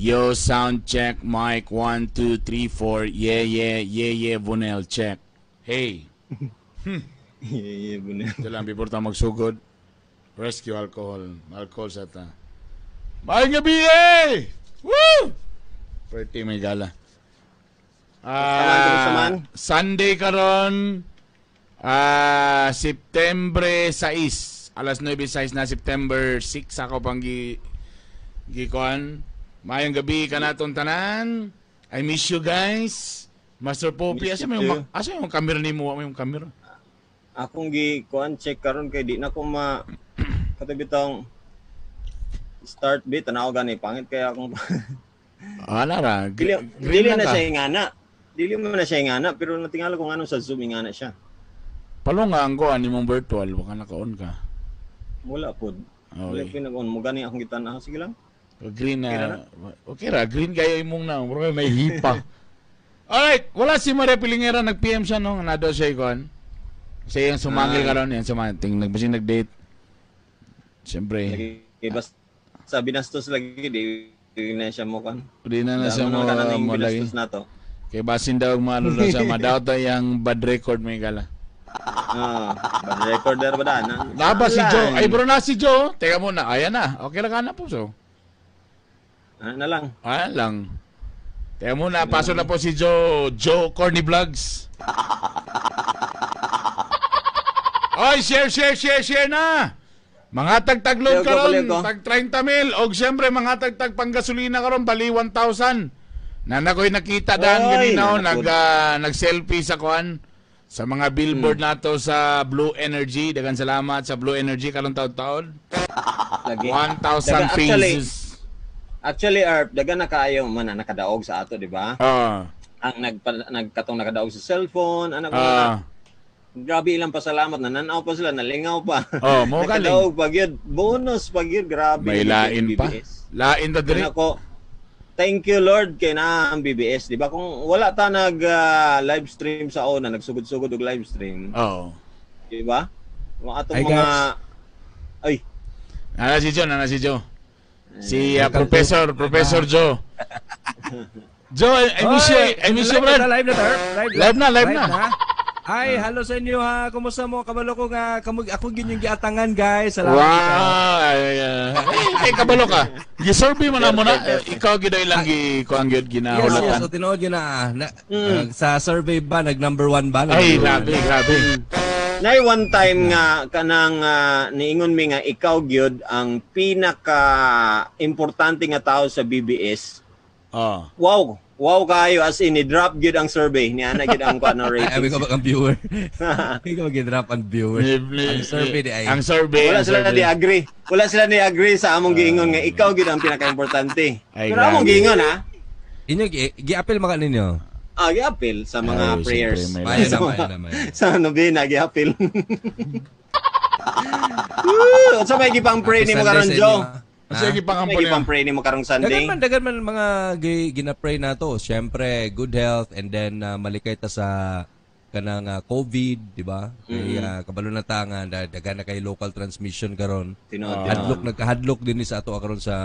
Yo, sound check, mic, 1, 2, 3, 4. Yeah, Bunel, check. Hey. Yeah, Bunel. Ito lang, before tayo magsugod. Rescue alcohol. Alcohol sa ta. Maayong gabi eh! Woo! Pretty may gala. Kamusta man? Sunday karon, September 6. Alas 9:06 na, September 6 ako pang gikuan. Maayong gabi kanatong tanan. I miss you guys. Master Poppy, Miss asa you may too. Asa yung camera nimo? Wa may yung camera. Akong gi kuan check karon kay di na ko ma katabi tong start bit tanaw gani pangit kaya akong Ah, lara. dili Green dili lang na ka. siya ingana. Dili mo na siya ingana pero natingala ko ngano sa Zoom ingana siya. Palong nga ang kuan nimong virtual, baka naka-on ka. Wala pod. Wala Okay. po nag-on mo gani akong gitan-aw, sige lang. Green Okay na. Okay ra, green kayo imong na. Mura may hipa. Alright, wala si Maria Pilingera, nag-PM siya no, nado siya ikon. Siya yung sumangil Ah. karon yan, sumangil, ting nagbasin nag-date. Siyempre, Lagi bas sa binastos lagi di di na siya mo kan. di na na siya mo, mo mo lagi. binastos na to. Kay basin daw malo daw siya, madaw tayo yung bad record may gala. Ah, bad recorder ba daan? Ah? Naba si Joe, Online. ay bro na si Joe. Teka muna, ayan na. Okay lang ka na po so. Ano na lang. Ayan lang. Teka muna, pasok na po si Joe, Joe Corny Vlogs. Oy, share, share, share, share na! Mga tagtag load Paliw ko, karon, paliw ko. tag 30 mil. Og siyempre, mga tagtag panggasolina karon, bali 1,000. Nana ko'y nakita daan Oy, ganina, oh, nana po. nag-selfie sa kuan sa mga billboard nato sa Blue Energy. Dagan salamat sa Blue Energy karon taon-taon. Lagi. 1,000 Daga, actually, faces. Actually, Arp, daga na kaayo man na nakadaog sa ato, di ba? Ah. Ang nagkatong nakadaog sa cellphone, anak ko grabe ilang pasalamat, nananaw pa sila, nalingaw pa. Oh, mo galing. Nakadaog pa gyud, bonus pa gyud, grabe. May lain pa. BBS. Lain ta diri. Ano ko, thank you Lord kay na ang BBS, di ba? Kung wala ta nag live stream sa una, nagsugod-sugod og live stream, Oo. di ba? Mga atong Hi, mga guys. ay, Nana si Joe, nana si Joe. Si Welcome Professor Joe. Joe, I miss you, I miss you, Live brad. na, live na, Terp. Live, Live na, live na. Hi, hello sa inyo ha. Kumusta mo? Kabalo ko nga kamug ako gyud yung giatangan, guys. Salamat. Wow. Ay, ay, ay. Ay, kabalo ka. Gisurvey mo na muna. Ikaw gid ay lang gi kuang gyud Yes. ginahulatan. So tinuod yun na, sa survey ba nag number one ba? Ay, Number one. grabe, grabe. Nay one time nga kanang niingon mi nga ikaw gyud ang pinaka importante nga tao sa BBS. Oh. Wow, wow kayo as in i-drop gyud ang survey ni ana gyud ang kuan Ay, rating. abi ko ba ang viewer? Abi ko mag-drop ang viewer. Ang survey di ay. Ang survey. Wala ang sila survey. di agree. Wala sila ni agree sa among giingon nga ikaw gyud ang pinaka-importante. Ay, Pero among grabe. giingon ha. Inyo gi-appeal maka ninyo. Ah, gi-appeal sa mga Ay, prayers. siyempre, may Mayo na, Sa mayo na, mayo. Sa nobena gi-appeal. Woo! Unsa may gipang pray Happy nimo Sunday karon sa Joe? inyo, ah. Ang sige pang May kampo gipang pray nimo karong Sunday. Dagan man mga gina-pray na to. Siyempre, good health and then malikay ta sa kanang COVID, di ba? Kay kabalo na ta nga dagan na kay local transmission karon. Tinuod, tinuod. Hadlok nagkahadlok din ni sa ato karon sa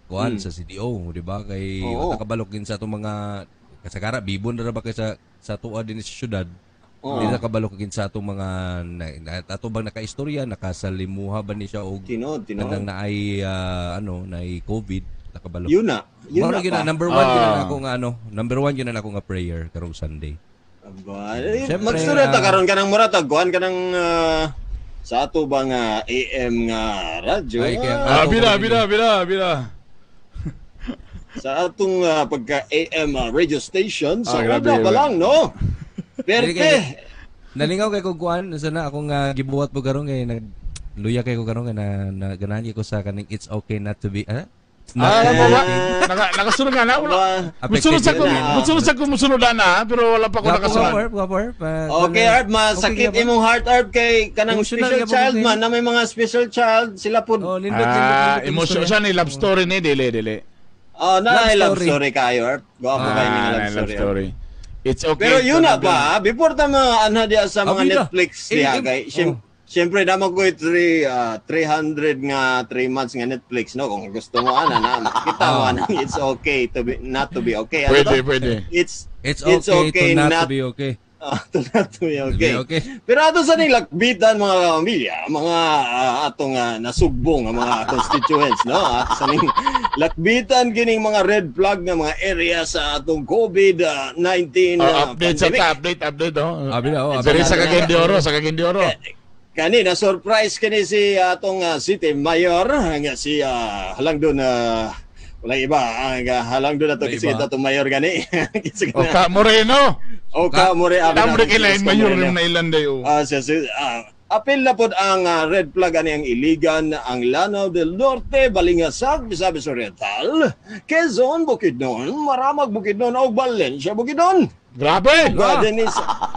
kuan sa CDO, di ba? Kay Oo. wala kabalok din sa atong mga kasagara bibon ra ba kay sa atoa din sa syudad. Oo. Hindi na kabalok din sa atong mga ato bang nakaistorya, nakasalimuha ba ni siya og Tinuod, tinuod. kanang naay naay COVID, nakabalok. Yun na. Yun Mao na na gyud na, pa. number one gyud na Ah. ako nga ano, number one gyud na ako nga prayer karong Sunday. Aba, eh, Siyempre, magstorya ta karon kanang mura ta kuan kanang sa ato ba nga AM nga radyo. Ay, kaya Ah, bida, bida, bida, bida. Sa atong pagka AM radio station sa Ah, grabe, una pa grabe. lang no. Dili Perte. Nalingaw kay kog kuan sa na akong gibuhat po karon kay nag luya kay ko karon kay na ganahan ko sa kaning it's okay not to be it's not Ah, to be wala ba? okay. Nakasunod nga na. Wala. Aba, Musunod sa ko, Affected na. musunod sa ko, musunod na, pero wala pa ko Gwapo ka, nakasunod. Warp, gwapo, Warp. Okay, Arp, masakit okay, imong heart, Arp, kay kanang Emotional special ka po, child okay. man, na may mga special child, sila po. Oh, nindot, nindot, Ah, nindot, emotion istorya. siya ni love story ni dili dili. Oh, na Love love story. story kayo, Arp. Gwapo kayo nga Ah, love story. Arp. It's okay. Pero yun na ba, before ta mga ano diya sa mga Ah, bida. Netflix diha Eh, kay oh. Siyempre naman ko 300 nga 3 months nga Netflix, no, kung gusto mo ana na makita mo ana, it's okay to be not to be okay. Ano Pwede, to? pwede. It's It's okay to not to be okay. To not to be To okay. be okay. Pero ato sa ning lakbitan, mga kapamilya, mga atong nasugbong nga mga constituents, no? Ato sa ning lakbitan kining mga red flag nga mga area sa atong COVID-19 Oh, update sa pandemic. ta, update, update oh. Abi na, oh, abi Diri na. sa Cagayan de Oro, sa Cagayan de Oro. Kani na surprise kani si atong city mayor nga si Halangdon na walang iba ang Halangdon na to Walang kasi iba. atong mayor gani. Kasi O ka Moreno. O ka more abi Tambre natin si kay Isko mayor Moreno. rin na ilan dayo. Siya, apil na pod ang red flag ani ang Iligan, ang Lanao del Norte, Balingasag, Misamis Oriental, Quezon, Bukidnon, Maramag, Bukidnon, ug Valencia, Bukidnon. Grabe. Ug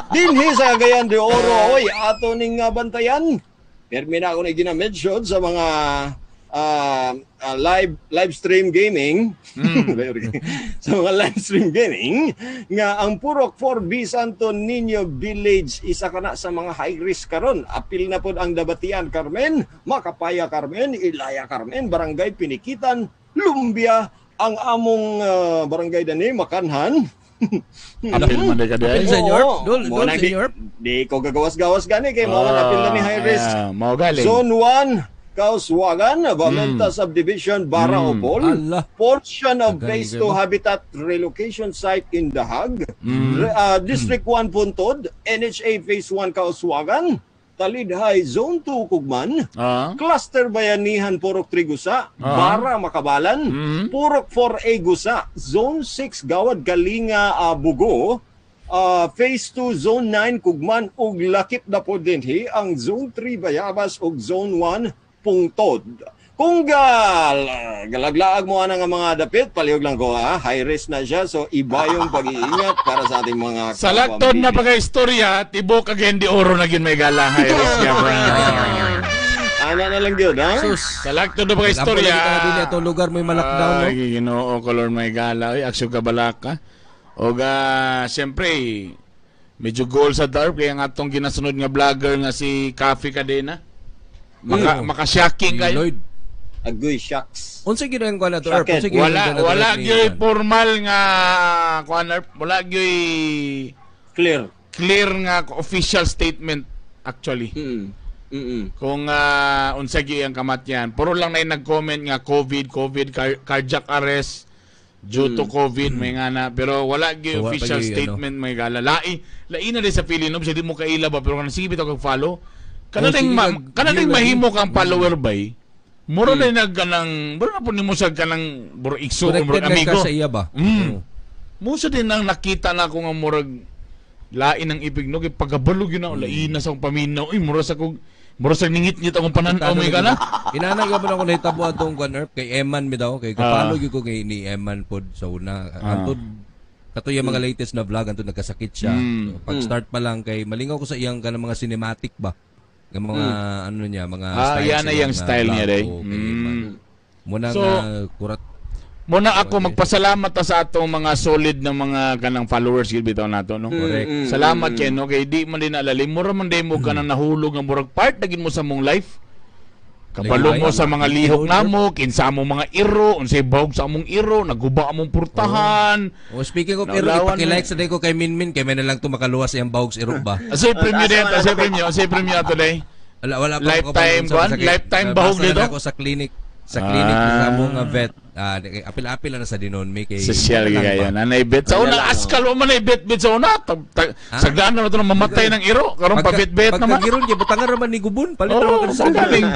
dinhi sa Cagayan de Oro, oy, ato ning bantayan. Permi na ako na gina-mention sa mga live stream gaming. Sa mga live stream gaming nga ang Purok 4B Santo Niño Village isa kana sa mga high risk karon. Apil na pod ang Dabatian Carmen, Makapaya Carmen, Ilaya Carmen, Barangay Pinikitan, Lumbia, ang among barangay dani Makanhan. Apil man ka Apil di. sa Europe? Oo. Dol, Mo dol nang sa Europe? Di ko gagawas-gawas gani kay mao man apil na ni high risk. Mao galing. Zone 1, Kauswagan, Vamenta Subdivision, Barra Opol. Allah. Portion of Galing Phase kayo 2 ba? Habitat Relocation Site in Dahag. District 1 Puntod, NHA Phase 1 Kauswagan, Talidhay Zone 2 Kugman, Cluster Bayanihan Purok Trigusa, Barra Makabalan, Purok 4A Gusa, Zone 6 Gawad Kalinga Bugo, Phase 2 Zone 9 Kugman ug lakip na po dinhi ang Zone 3 Bayabas ug Zone 1 Pungtod. Kung galaglaag mo ana nga mga dapit, palihog lang ko ha, high risk na siya, so iba yung pag-iingat para sa ating mga Sa laktod na kapamilya. pagka-istorya, tibok Cagayan de Oro na gyud may gala high risk nga bro. Ana na lang gyud ha. Sus. Sa laktod na pagka-istorya. Istorya. Dili atong lugar may malakdown, no? Ay, Ginoo kolor may gala. Oy, aksyon ka balaka. O ga, siyempre, medyo goal sa dark kaya nga atong ginasunod nga vlogger nga si Cafe Cadena. Maka-shocking kayo. Lloyd. Agoy shucks. Unsa gyud ang kuan na to, Erp? Shocking. Unsa gyud ang Wala kuan na to, wala Erp, ni gyud Kuan? formal nga kuan Erp, wala gyud Clear. clear nga official statement actually. Kung unsa gyud ang kamatyan. Puro lang na nag-comment nga COVID, COVID, cardiac arrest due to COVID may nga na pero wala gyud So, wala pa official gyud, ano. statement may gala. Lai lai na din sa Pilipinas, di mo kaila ba pero kanang sige bitaw kag follow. Kana Oh, ding sige, kana ding view lagi. mahimo kang follower bay. Muro na nag kanang muro na po nimo sa kanang muro igso o muro Connected lang amigo. ka sa iya ba? Oo. Musa din ang nakita na ako nga murag lain ang ibig no kay pagkabalog yun na lain na sa akong paminaw. Uy, mura sa kog mura sa ningit-ngit akong pananaw may gala. Inana gyud ako nahitabo atong kuan Erp kay Eman bitaw kay kapalo gyud ko kay ni Eman pod sa una. Antod kato yung mga latest na vlog antod nagkasakit siya. So, pag start pa lang kay malingaw ko sa iyang kanang mga cinematic ba. Nga mga ano niya, mga style Yan sa na iyang iyang, style niya vlog day. ko kay Eman. Muna So, nga kurat Muna ako magpasalamat ta sa atong mga solid na mga kanang followers gyud bitaw nato no. Correct. Salamat kay no kay di man din nalalim mura man day mo kanang nahulog nga murag part na gid mo sa mong life. Kabalo mo sa mga lihok namo, kinsa among mga iro, unsay bahog sa among iro, naguba among purtahan. Oh, speaking of iro, Naulawan ipaki-like sa day ko kay Minmin kay may na lang to makaluwas iyang bahog sa iro ba. Asay premyo din, asay premyo, asay premyo ato day. Wala pa Lifetime ako kapag- kuan? sa sakit. Lifetime bahog Nabasa na dito? ako sa clinic. Sa clinic sa among nga vet. Apil-apil na sa dinon may kay Social lang kayo ba? nanay bet sa una askal mo man ay bet bet sa una sagdaan na ito na mamatay ng iro karon pa bet bet naman. Pagkagiron kay butangan ra man ni gubon palit ra Oo, man ka sa galing.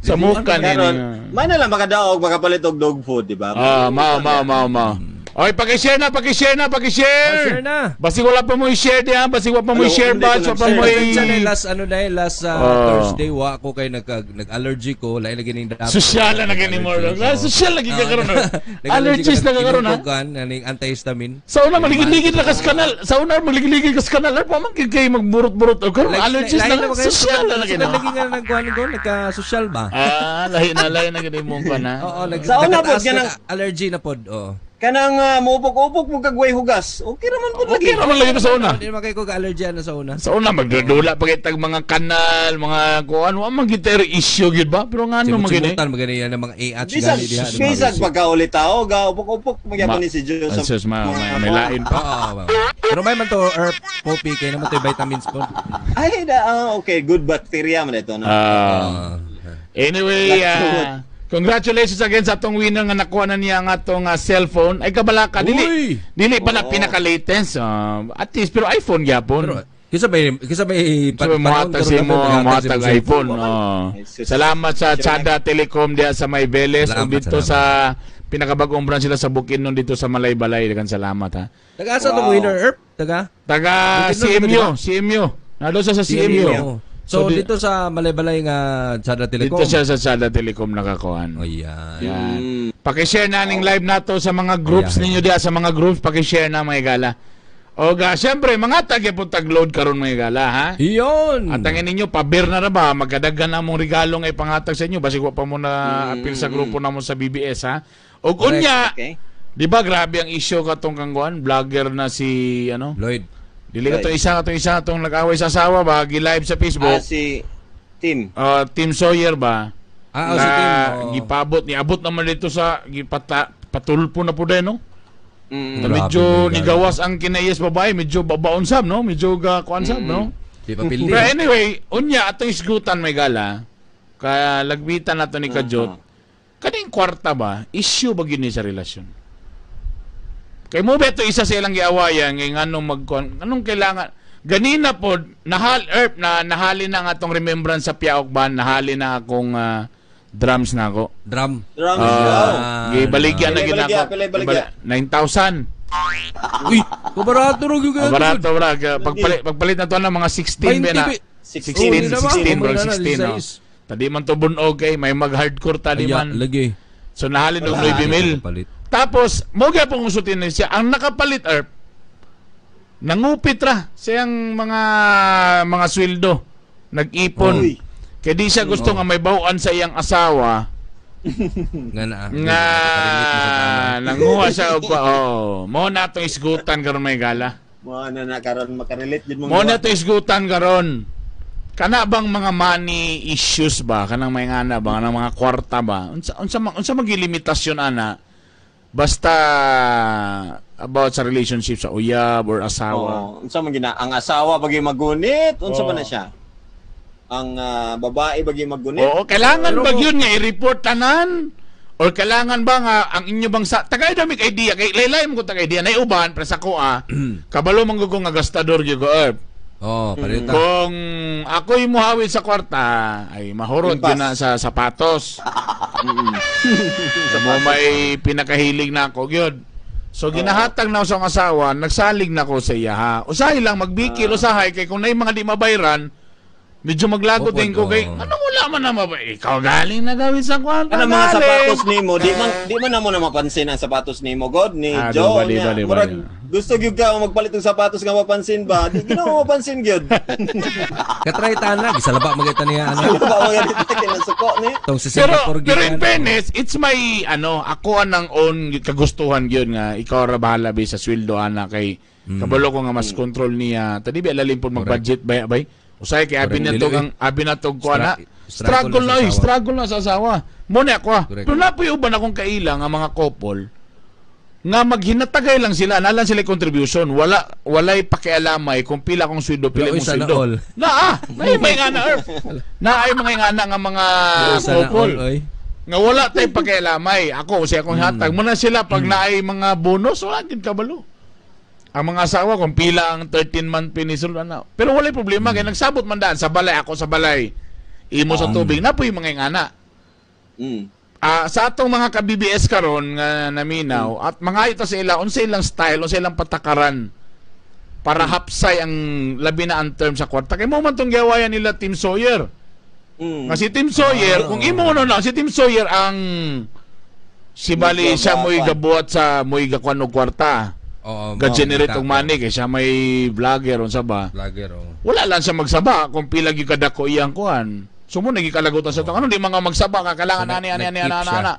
Sa muka ni. Karon, may na lang makadaog makapalit og dog food, di ba? Mao mao mao mao. Okay, paki-share na, paki-share na, paki-share. Ah, share na. Basig wala pa mo i-share diha, basig wala pa mo Ano, i-share hindi ko batch, wala pa mo nag-share. Pasensya na i last ano na last Thursday wa ako kay nag-allergy ko lain lagi ning dapit. Sosyal na gani mo. Sosyal lagi ka karon. Allergies na ka karon ha. Aning antihistamine. Sa una maligid-ligid na kas kanal. Sa una maligid-ligid kas kanal. Ar pa man kay kay magburot-burot og karon allergies na ka. Sosyal na lagi na. Lagi nga nagkuan ko nagka-social ba? Ah, lahi na gani mo ka na. Oo, Sa una pod, nagkataas ganang- na allergy na pod. Oo. Kanang muupok-upok mo kag way hugas. Okay raman pud lagi. Okay raman lagi to sa una. Hindi naman kayo ko ka-allergy na sa una. Sa una magdudula pa kitag mga kanal, mga kuan, wa man gid issue gyud ba? Pero ngano man gini? Simut-simutan magani yan ng mga AH Bisag gani diha. bisag pagkauli tao, ga upok-upok magyapon ni si Joseph. Sus, may lain pa. Oo. Pero may man to herb poppy kay naman to vitamins po. Ay, da, okay, good bacteria man ito, no? Anyway, congratulations again sa atong winner nga nakuha na niya ang atong cellphone. Ay kabalaka dili. Uy! Dili pa na Oo. pinaka-latest. At least pero iPhone gyapon. Pero kisa may So, muhatag si mo, muhatag iPhone. Oh. Ay, sus. Salamat sa Chada Telecom diya sa May Veles ug Salamat, dito salamat. sa pinakabagong branch sila sa Bukidnon dito sa Malaybalay. Daghang salamat ha. Taga asa tong Wow. winner herb? Taga Taga Bukidnon CMU, ito, di ba? CMU. Nado siya sa CMU. Oo. So, So, dito sa Malaybalay nga Chada Telecom. Dito siya sa Chada Telecom nakakuan. Oh, yan. Yan. Paki-share na ning live nato sa mga groups Ayan. ninyo diya sa mga groups, paki-share na mga gala. O ga, syempre mga tag po tag-load karon mga gala ha. Iyon. At ang ninyo paber na ra ba magkadaghan na mong regalo nga ipangatag sa inyo basig wa pa mo na apil sa grupo namo sa BBS ha. Og Correct. unya, di ba grabe ang issue katong kangguan vlogger na si ano? Lloyd. Dili katong isa katong nag-away sa asawa ba gi-live sa Facebook. Si Tim. Tim Sawyer ba? Ah, oh, si Na Tim. Oo. gipabot niabot naman dito sa gipata patulpo na po din no. Na Grabe, medyo may nigawas ang kinayes babae, medyo babaon sab no, medyo ga kuan sab no. Di pa pildi. Pero anyway, unya atong isgutan may gala. Kaya lagbitan nato ni Kajot. Kaning kwarta ba, issue ba gyud ni sa relasyon? Kay mo beto isa sa ilang giawayan ngay nganong mag anong kailangan ganina pod nahal erp na nahali na ang atong remembrance sa Piaok Band, nahali na akong drums na ako. Drum. Drums, Ah, wow. Gibaligyan na Pili gid baligya, ako. pili baligya. 9,000. Uy, kubarato ro gyud. Ah, barato bra. Pagpalit na to na mga 16 ba na. 16, 16, 16, bro, Wala na, 16. Oh. 16. Tadi man to bunog kay may mag-hardcore tadi man. Lagi. So nahalin og 9,000. Palit. Tapos mo gyapon usutin ni siya ang nakapalit erp. Nangupit ra siyang mga sweldo. Nag-ipon. Uy. Kay di siya gusto nga may bawaan sa iyang asawa Nga na. nga nanguha siya og oh, mo na atong isgutan karon may gala. Mo na na karon makarelate jud mo. Mo na to isgutan karon. Kana bang mga money issues ba kanang may ngana ba kanang mga kwarta ba unsa magilimitasyon ana basta about sa relationship sa uyab or asawa. Oo, unsa man gina ang asawa bagi magunit, unsa Oo. ba na siya? Ang babae bagi magunit. Oo, kailangan Pero ba yun nga i-report tanan? Or kailangan ba nga ang inyo bang sa tagay dami kay idea kay laylay mo ko tagay idea nay uban pre sa ko ah. Kabalo man gud ko nga gastador gyud ko erp. Oh, palit ta. Kung ako'y muhawid sa kwarta, ay mahurot Impas. yun na sa sapatos. Mo may pinakahilig na ako gyud. So ginahatag na ako sa akong asawa, nagsalig na ko sa iya ha. Usahay lang magbikil, usahay kay kung naay mga di mabayran, medyo maglagot Opo, din ko kay oo. ano wala man na mabay. Ikaw galing na gawin sa kwarta. Kana mga galing. sapatos nimo, di man namo na mapansin ang sapatos nimo, God ni Ah, Joe. di ba, niya. di ba, di ba, Murag di ba. gusto gyud ka magpalit og sapatos nga mapansin ba? Di gyud mo mapansin gyud. Katry ta na gisalaba magita niya ano. Ba mga dito kinasuko ni. Tong si Pero Singapore pero in gyud. fairness, it's my ano, ako ang own kagustuhan gyud nga ikaw ra bahala bi sa sweldo ana kay kabalo ko nga mas control niya. Tadi bi alalim pod mag-budget bay bay. Usahay kay abi Correct. na to Dili, ang abi na to ko ana. Struggle Struggle na na sa oy, asawa. struggle na sa asawa. Mo na ako. Ah. Correct. Pero napoy uban akong kaila nga mga couple nga maghinatagay lang sila, nalan sila contribution, wala walay pakialamay kung pila kong sweldo, pila Wala, oy, mong sana sweldo. all. Naa, naay may nga na earth. Naay mga nga nga mga Sana couple. all, oy. Nga wala tay pakialamay. Ako siya akong hatag mo na sila pag naay mga bonus wala gid kabalo. Ang mga asawa kung pila ang 13 month pinisul ana. Pero walay problema kay nagsabot man daan sa balay ako sa balay. Imo sa tubig na po'y mga ingana. Ah, sa atong mga ka-BBS karon nga naminaw at mga ito sa ila unsa ilang style, unsa ilang patakaran para hapsay ang labi na ang term sa kwarta. Kay mo man tong giawayan nila Tim Sawyer. Nga si Tim Sawyer, kung imo no na si Tim Sawyer ang si bali siya mo'y gabuhat sa mo'y gakuan og kwarta. Oo. Ga-generate og money kay siya may vlogger unsa ba. Vlogger oh. Wala lang siya magsaba kung pila gyud kadako iyang kuan. So mo nagikalagutan sa tao. Ano di mga magsaba ka kailangan ani ani ani Nag-keep ana siya. ana.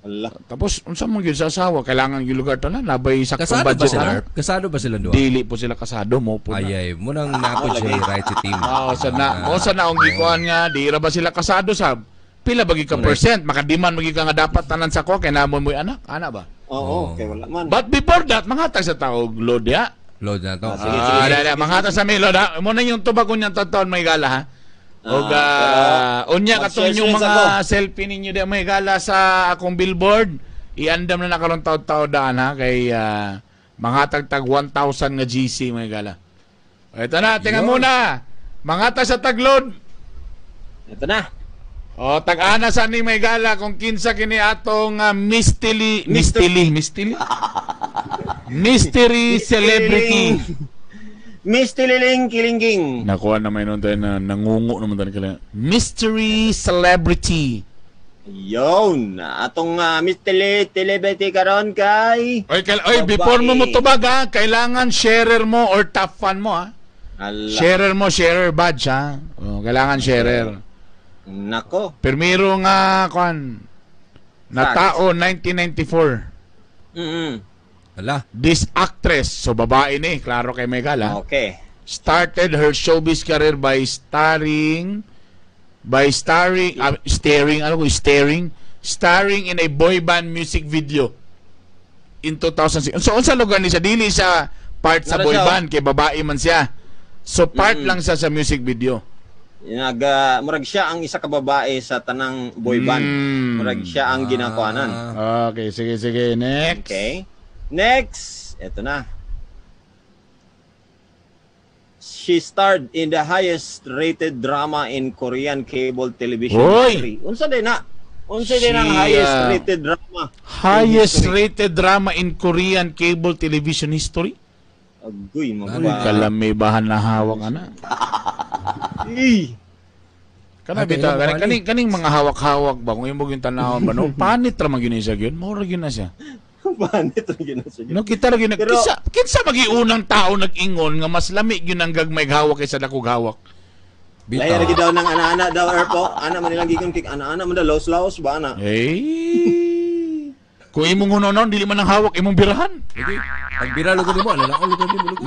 Ala. Tapos unsa man gyud sa asawa, kailangan gyud lugar tanan, nabay saktong Kasado ba budget sila, na. Erp? Kasado ba sila duha? Dili po sila kasado mo po na. Ay, ay, munang napo siya right si team. Oo, sa na, mo sa naong gikuan nga di ra ba sila kasado sab? Pila bagi ka percent makadiman magi ka nga dapat tanan sa ko kay namo mo'y anak, ana ba? Oo, kay wala man. But before that, manghatag sa tao load ya. Load na to. Ah, sige, Ah, sige, da, da, manghatag sa mi load ha. Mo na yung tubag unyang taon may gala ha. Og unya katong mag-share yung screen mga sa selfie ninyo di may gala sa akong billboard. Iandam na nakaron taod-taod daan ha kay manghatag tag 1,000 nga GC may gala. O, ito na, tingnan Yun. muna. Manghatag sa taglod. Ito na. O, tag-ana sa ni may gala kung kinsa kini atong mystery mystery mystery mystery celebrity. Miss Tililing Kilingging. Nakuha na may nun tayo na nangungo naman tayo kailangan. Mystery celebrity. Yon, atong Miss Tili Celebrity karon kay Oy, oy Babae. before mo mutubag ha, kailangan sharer mo or top fan mo ha. Ala. Sharer mo, sharer badge ha. O, kailangan sharer. Nako. Pirmiro nga kuan na tao 1994. Ala. This actress, so babae ni, klaro kay Megal ha. Okay. Started her showbiz career by starring by starring staring ano ko staring starring in a boy band music video in 2006. So unsa lugar ni siya dili siya part sa Nara boy siya, oh. band kay babae man siya. So part lang siya sa music video. Nag murag siya ang isa ka babae sa tanang boy band. Murag siya ang ginakuanan. Ah, Okay, sige sige, next. Okay. Next, ito na. She starred in the highest rated drama in Korean cable television Hoy! history. Unsa din na? Unsa din ang She, highest rated drama? Highest rated drama in Korean cable television history? Agoy, Uy, magba. kalami bahan na hawak ana. Ih! Kana Ah, bitaw kailan kaning kaning kaning mga hawak-hawak ba kung imo gyud tanawon ba no panit ra man gyud ni siya gyud mao ra gyud na siya. Panit ra gyud na siya. No kita ra gyud Pero- kinsa kinsa magiunang tao nag-ingon nga mas lami gyud ang gagmay hawak kaysa dakog hawak. Bitaw. Lahi ra gyud daw ng ana-ana daw erpo. Ana man nilang gigon kay ana-ana man daw laos-laos ba ana. Eh. Kung imong hunonon dili man ang hawak imong birahan. Lagi. Pagbira lugod nimo, alala ko lugod nimo lugod.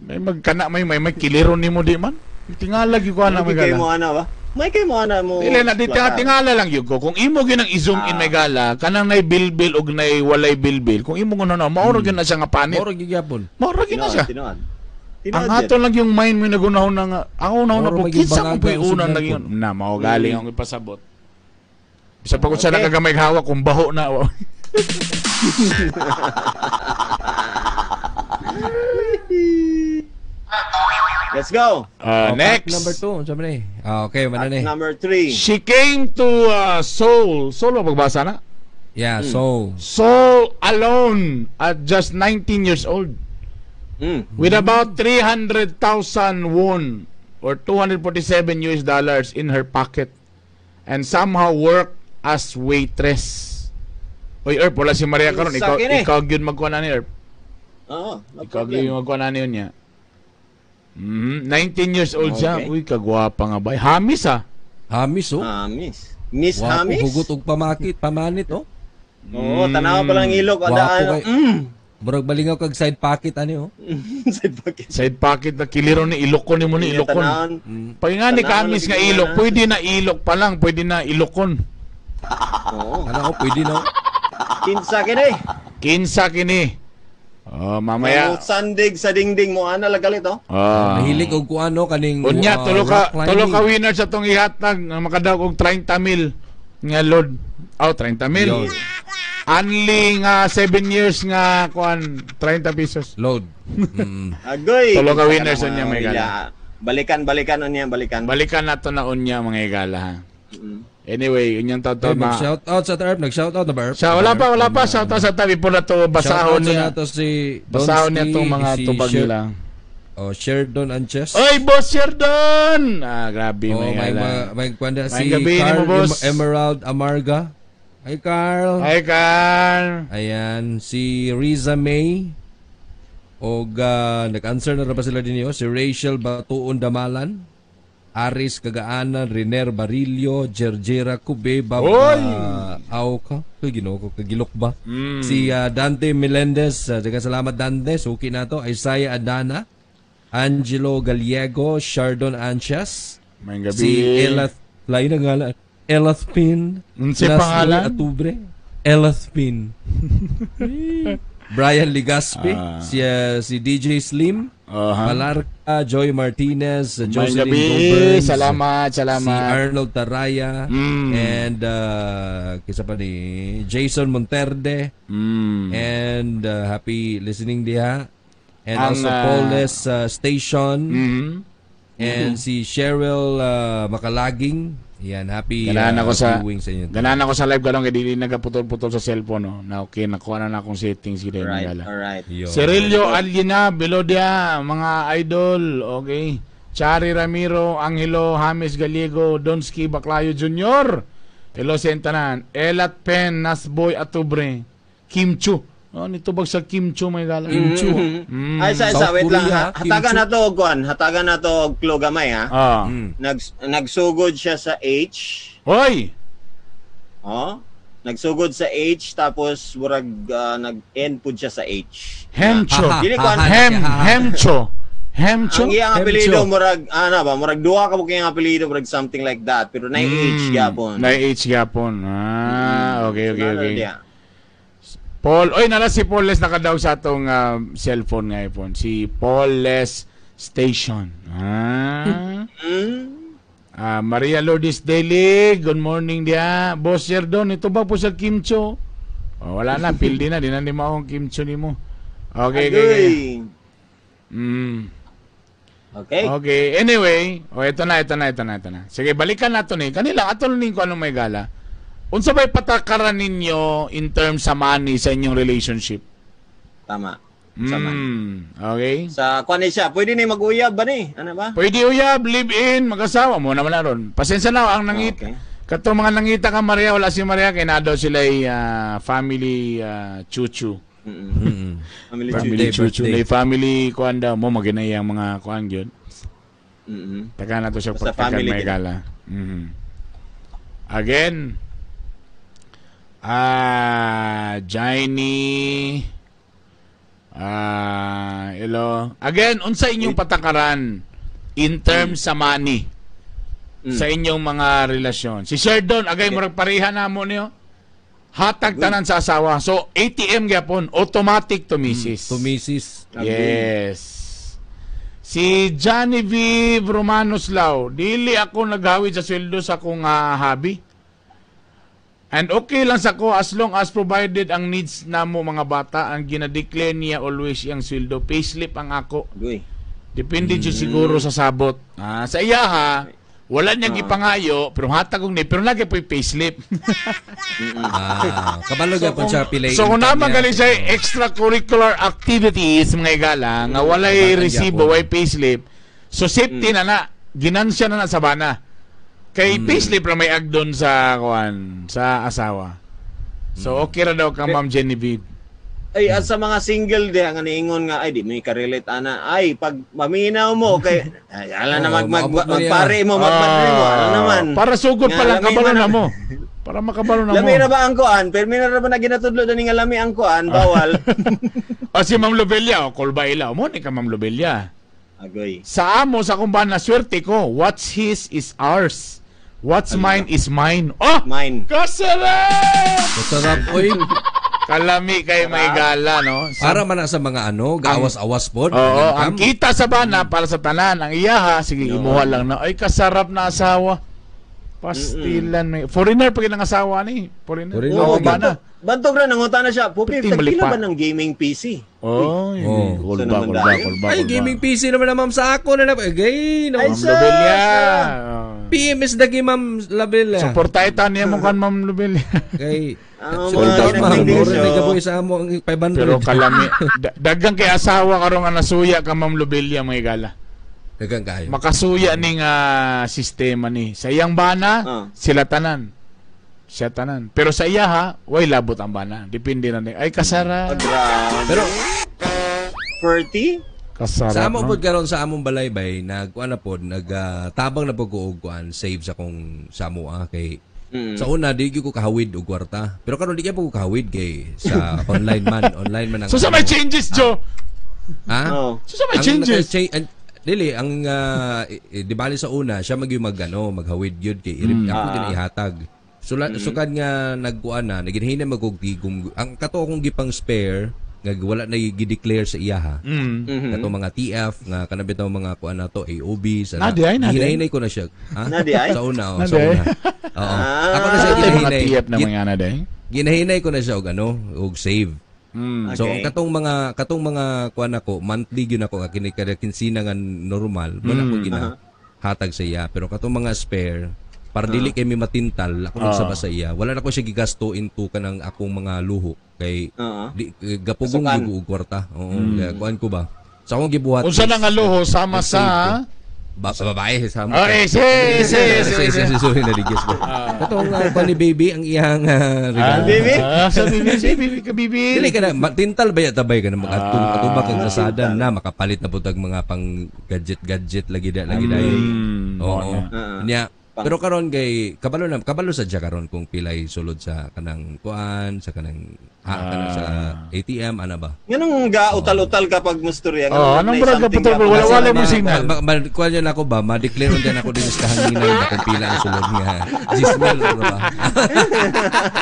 May magkana may may, may kiliro nimo di man. Tingala gyud ko ana May kay may mo gala. ana ba? May kay mo ana mo. Dili na di tingala lang gyud ko. Kung imo gyud ang i-zoom in may gala, kanang nay bilbil og nay walay bilbil. Kung imo hunonon, mao ra gyud na siya nga panit. Moro gyapon. Mao ra gyud na siya. Tinuod. Ang ato lang yung mind mo nagunahon na nga. Ako na na Moro po. maging Kinsa ko bangaga po ang unang sugdan naging. po. Na, mao galing ang ipasabot. Bisa pa kung sa Okay. nakagamay hawak kung baho na. Let's go. Oh, Next. Number 2, unsa man ni? Ah, okay, man ni. Number 3. She came to Seoul. Seoul ba pagbasa na? Yeah, so Seoul alone at just 19 years old. With about 300,000 won or 247 US dollars in her pocket and somehow work as waitress. Oy, Erp, wala si Maria karon. Sa Ikaw, akin eh. ikaw gyud magkuha na ni Erp. Oo, no Ikaw problem. gyud magkuha na niyo niya. 19 years old siya. Okay. Uy, kagwapa nga ba? Hamis ah. Hamis oh. Hamis. Miss Wapo, Hamis? hugot og pamakit, pamanit oh. Oo, tanawa pa lang ilok. Wapo Adaan. kay- Murag balingaw kag side pocket ani oh. Side pocket. Side pocket na kiliro ni Ilocon ni mo ni Ilocon. Tanawon. Pag nga ni Tanawan Kamis lang nga yun, ilok, ah. pwede na ilok pa lang, pwede na ilokon. Oo. Ano oh, pwede na. oh. Kinsa kini. Kinsa kini. Oh, mamaya. Mo sandig sa dingding mo ana lagalit oh. Ah. Mahilig og kuano kaning Unya, rock climbing. tulo ka winner sa tong ihatag nga makadaog og 30 mil nga load. Oh, 30 mil. Yun. Only nga 7 years nga kuan 30 pesos. Load. Agoy. Tulo ka Kinsa winners na mga unya, may gala. wila. Balikan, balikan unya, balikan. Balikan nato na unya mga igala ha. Anyway, unyang Hey, tato ma. mag-shout out sa Erp, nag-shout out na ba Erp? Sa wala pa, wala pa shout out sa tabi po na to Shout basahon out sa niya. nato si Basahon niya Donski, tong mga si tubag nila. Oh, Sherdon Anches. Oy, Boss Sherdon! Ah, grabe Oh, may may gala. may kwanda May si gabi ni Carl mo, boss. Emerald Amarga. Hi Carl. Hi, Carl. Ayan, si Riza May. Og nag-answer na ra ba sila din niyo? Si Rachel Batuon Damalan. Aris Kagaanan, Riner Barillo, Jerjera Cube, Bob Oy! Auka, uy, Ginoo ko, kagilok ba? Si Dante Melendez, daghang salamat Dante, suki na to. Isaiah Adana, Angelo Gallego, Chardon Anchas, Maayong gabi. si Elath, lain na ngalan, Elath Pin, Unsay Nasnoy pangalan? Atubre, Elath Pin. Brian Ligaspi, si DJ Slim, Palarca, Joy Martinez, Maayong Jocelyn gabi. Goburns, Salamat, salamat. si Arnold Taraya, and kisa pa ni Jason Monterde, and happy listening diha. And also Paul Les Station, and si Cheryl Makalaging. Yan, happy Ganahan ako sa viewing sa inyo. Ganahan ako sa live karon kay dili nagaputol-putol sa cellphone, no. Na okay, nakuha na na akong settings gid Right, gala. alright. Yo. Cerilio Alina Belodia, mga idol, okay. Chari Ramiro, Angelo James Gallego, Donski Baclayo Jr. Hello sa tanan. Elat Pen, Nasboy Atubre, Kim Chu. Oh, nito bag sa Kim Chu may gala. Kim Chu. Ay, sa South wait lang. Korea, Ha. Hatagan Kim na to, kuan. Hatagan na to og clue gamay, ha. Nagsugod siya sa H. Hoy! Oh? Nagsugod sa H tapos murag nag-end pud siya sa H. Hemcho. Haha, Dili kuan. haha, Hem, haha. Hemcho. Hemcho. Ang iyang Hemcho. apelyido murag ano ba, murag duha ka mo iyang apelyido, murag something like that, pero na H gyapon. Na H gyapon. Ah, okay, Ano okay. diya? Paul, oy nala si Paul Les nakadaw sa atong cellphone nga iPhone. Si Paul Les Station. Ah. Ah, Maria Lourdes Daily, good morning dia. Boss Serdon, ito ba po sa Kimcho? Oh, wala na, pildi na, di na ni mo akong Kimcho nimo. Okay. Agoy. Okay. Okay, anyway, oh, ito na, ito na, ito na, ito na. Sige, balikan nato ni. Kanila, ato ning ko anong may gala. Unsa ba'y patakaran ninyo in terms sa money sa inyong relationship? Tama. Sa money. Okay. Sa kuan ni siya, pwede ni mag-uyab ba ni? Ano ba? Pwede uyab, live in, mag-asawa mo naman na ron. Pasensya na ang nangit. Okay. Katong mga nangita ka Maria, wala si Maria kay na daw sila family chuchu. Family Family Birthday, chuchu. birthday. Nay family kuan daw mo maginay ang mga kuan gyud. Taka na to siya Basta pagtakan family may gid. gala. Again. Ah, Jaini. Ah, hello. Again, unsa inyong patakaran in terms sa money sa inyong mga relasyon? Si Sherdon, agay murag pareha na mo niyo. Hatag tanan sa asawa. So, ATM gyapon, automatic to misis. To misis. Yes. Si Johnny V. Romanos Lau, dili ako naghawid sa sweldo sa akong hobby. And okay lang sa ko as long as provided ang needs namo mga bata, ang ginadeclare niya always iyang sweldo, payslip ang ako. Agoy. Depende jud siguro sa sabot. Ah, sa iya ha, wala niyang gipangayo, pero hatag og ni, pero lagi po'y payslip. Ah, kabalo gyapon siya pilay. So kung income naman niya. galing sa extracurricular activities mga igala nga walay Batan resibo, gyapon. walay payslip. So safety na na, ginansya na na sa bana. Kay payslip ra may agdon sa kuan, sa asawa. So okay ra daw kang Ma'am Genevieve. Ay, at sa mga single diha nga niingon nga ay di may karelate ana. Ay, pag maminaw mo kay ay, ala na Oo, mag, mag, maabot mo niya. magpare mo, magpadre mo, ala Ah, naman. Para sugod Nga, pa lang lami kabalo man na mo. Para makabalo na mo. Lami ra ba ang kuan? Pero mi na ra ba na ginatudlo dani nga lami ang kuan, bawal. O si Ma'am Lobelia, o call ba ila? Mo ni ka Ma'am Lobelia. Agoy. Sa amo sa akong bana, swerte ko. What's his is ours. What's mine is mine. Oh! Mine. Kasarap! Masarap oy. Kalami kay may gala, no? Para man na sa mga ano, gaawas-awas pod. Oo, ang income. kita sa bana para sa tanan, ang iyaha, sige, imuha lang na. Ay, kasarap na asawa. Pastilan may foreigner pa ang asawa ni. Foreigner. Foreigner Oo, pa gyud. bana. Bantog ra nanguta na siya. Pupi, Pati tagpila malipa. ba ng gaming PC? Oh, Oh. kulba, Saan naman kulba, dahil? kulba, Ay, kulba. gaming PC naman na ma'am sa ako na na. Gay, no. Ay, Ma'am sus! Lobelia. PMS dagi ma'am Label. Suporta ita niya mo kan Ma'am Lobelia. Kay Ang Siguro mga ma'am, ginagding mura na siya. gaboy sa amo ang 500. Pero kalami dagang kay asawa karon nga nasuya ka Ma'am Lobelia mga gala. Dagang kayo. Makasuya ning sistema ni. Sa iyang bana, sila tanan. Siya tanan. Pero sa iya ha, way labot ang bana. Depende na ni. Ay kasara. Oh, grabe. Pero 40? Kasarap. Sa amo no? pod karon sa among balay bay nagkuan na pod, nagtabang na pod ko og kuan, save sa kong sa amoa kay sa una di gyud ko kahawid og kwarta. Pero karon di kay ko kahawid kay sa online man ang So sa may changes, Joe. Ha? Oh. So sa may Ang changes. Dili ang di bali sa una siya magyud mag ano, maghawid gyud kay ako din ihatag. Sukad nga nagkuan na, naginhinay magog tigom ang kato akong gipang spare nga wala na gi-declare sa iya ha. Kato mga TF nga kanang bitaw mga kuan nato AOB sa Na di ay, na di ay. Hinahinay ko na siya. Ha? Na di ay? Sa una, oh, Na sa di ay. una. Oo. Ako na siya Ano tayo mga ginahinay. TF na mga ana day? Ginahinay ko na siya og ano, og save. So ang katong mga kuan ako, monthly gyud ako kini kada kinsina nga normal, wala ko ginahatag sa iya, pero katong mga spare para dili kay mi matintal, ako nagsaba sa iya. Wala na ko siya gigasto into kanang akong mga luho kay di gapugong Kasukan. gyud og kwarta. Oo, kaya kuan ko ba. Sa akong gibuhat. Unsa na nga luho sama sa Babae sa Oh, eh, si, si, si, si, si, sorry na digis ko. Katong kuan ni baby ang iyang regalo. Baby? Ah, sa baby, si baby ka baby. Dili ka na matintal ba yata bay ka na makatong katubag kang kasada na makapalit na pud mga pang gadget gadget lagi da lagi dayon. Oo. Nya pero karon kay kabalo na kabalo sa siya karon kung pilay sulod sa kanang kuan sa kanang kanang sa ATM ana ba. Nganong ga utal-utal ka pag mustorya? Oh, anong brag ka putol? Wala mo signal. Kuan yan ako ba ma-declare din ako din sa kahanginan na kung pila ang sulod nga Gismel ano ba.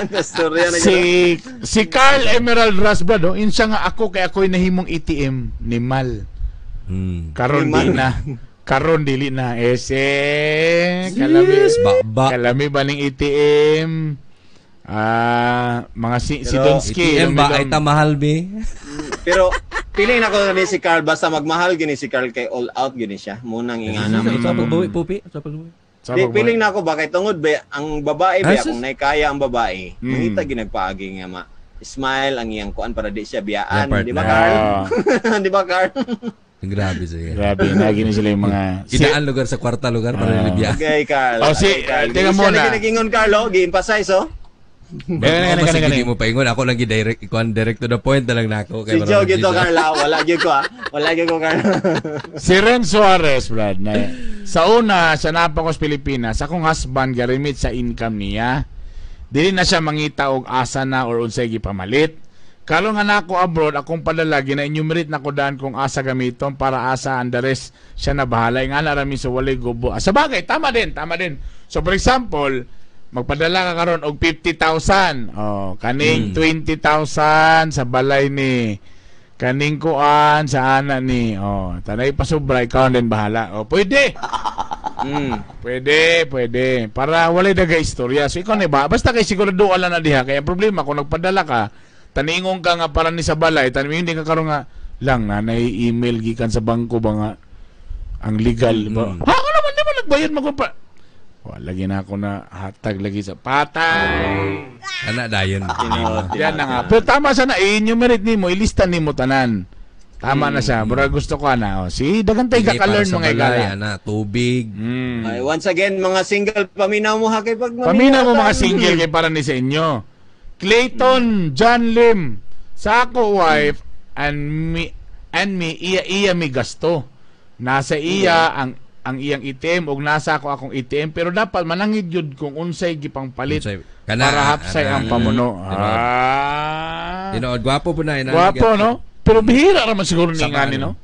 Mustorya na Si Carl Emerald Rasbad, oh, insa nga ako kay ako'y nahimong ATM ni Mal. Karon Ni Mal. di na. Karon dili na. Ese, kalami. Ba Kalami ba ning ATM? Ah, mga si Pero, Donski. ATM ba ay tamahal be? Pero piling nako ni si Carl basta magmahal gini si Carl kay all out gini siya. Munang ingana. Sa pagbawi pupi, sa pagbawi. Di, piling nako ba kay tungod ba ang babae ba Ah, sus. kung naikaya ang babae, mangita ginagpaagi nga ma smile ang iyang kuan para di siya biyaan, Yeah, di ba partner. Carl? Di ba Carl? Grabe siya. Grabe, lagi na sila yung mga si, Kinaan lugar sa kwarta lugar para nilibya. Okay, Carl. Oh, si- Okay, Carl. teka Di siya muna. lagi nagingon Carl, oh, gi-emphasize oh. Gani, gani, gani, gani. Hindi mo paingon. Ako lang gi-direct, ikuan direct to the point na lang nako. Si Joe gito Carl, ah. Wala gyud ko ah. Wala gyud ko Carl. Si Ren Suarez, Brad, na, sa una, sa napakos Pilipinas, akong husband garimit sa income niya. Dili na siya mangita og asa na or unsay gipamalit. Karon nga nako abroad, akong padala gina-enumerate na ko daan kung asa gamiton para asa ang the rest siya na bahala. Nga na rami sa walay gubo. Ah, sa bagay, tama din, tama din. So for example, magpadala ka karon og 50,000. Oh, kaning 20,000 sa balay ni kaning kuan sa ana ni. Oh, tanay pasubra ikaw din bahala. Oh, pwede. Pwede, pwede. Para walay daga istorya. So ikaw na ba? Basta kay sigurado wala na diha. Kaya ang problema kung nagpadala ka, taningon ka nga para ni sa balay, taningon hindi ka karon nga lang na email gikan sa bangko ba nga ang legal ba? Ha, ako naman di ba nagbayad magpa. Wala lagi na ako na hatag lagi sa patay. Ana dayon. Tinuod, Yan na nga. Pero tama sana i-enumerate nimo, ilista nimo tanan. Tama na siya. Bro, gusto ko na. Oh. Si dagan tay Hindi, para ka-learn sa mga balay, igala. Ana, tubig. Ay, once again, mga single, paminaw mo ha kay pag Paminaw mo mga single kay para ni sa inyo. Clayton John Lim sa ako wife and me iya iya mi gasto. Nasa iya ang iyang ATM og nasa ako akong ATM pero dapat manangid yun kung unsay gipangpalit Unsay- kana, para hapsay ana. ang pamuno. Tinuod. Ah. Tinuod, gwapo po na. ina. Gwapo no? Pero bihira ra man siguro ni Sama, ngani ano? no.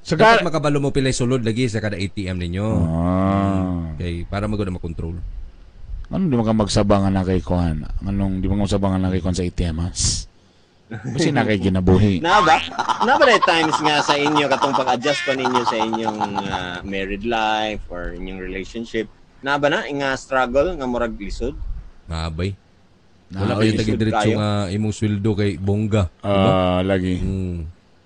Sa Dapat makabalo mo pilay sulod lagi sa kada ATM ninyo. Ah. Okay, para magod na makontrol. Ano di mo ka magsabangan na kay Kuan? Anong di mo ka magsabangan na kay Kuan sa ATM ha? Kasi na kay ginabuhi. Na ba? Na ba na times nga sa inyo katong pag-adjust pa ninyo sa inyong married life or inyong relationship? Na ba na nga struggle nga murag lisod? Maabay. Na, Wala pa yung lisod tagi-diretso kayo. nga imong sweldo kay bongga. Ah, lagi.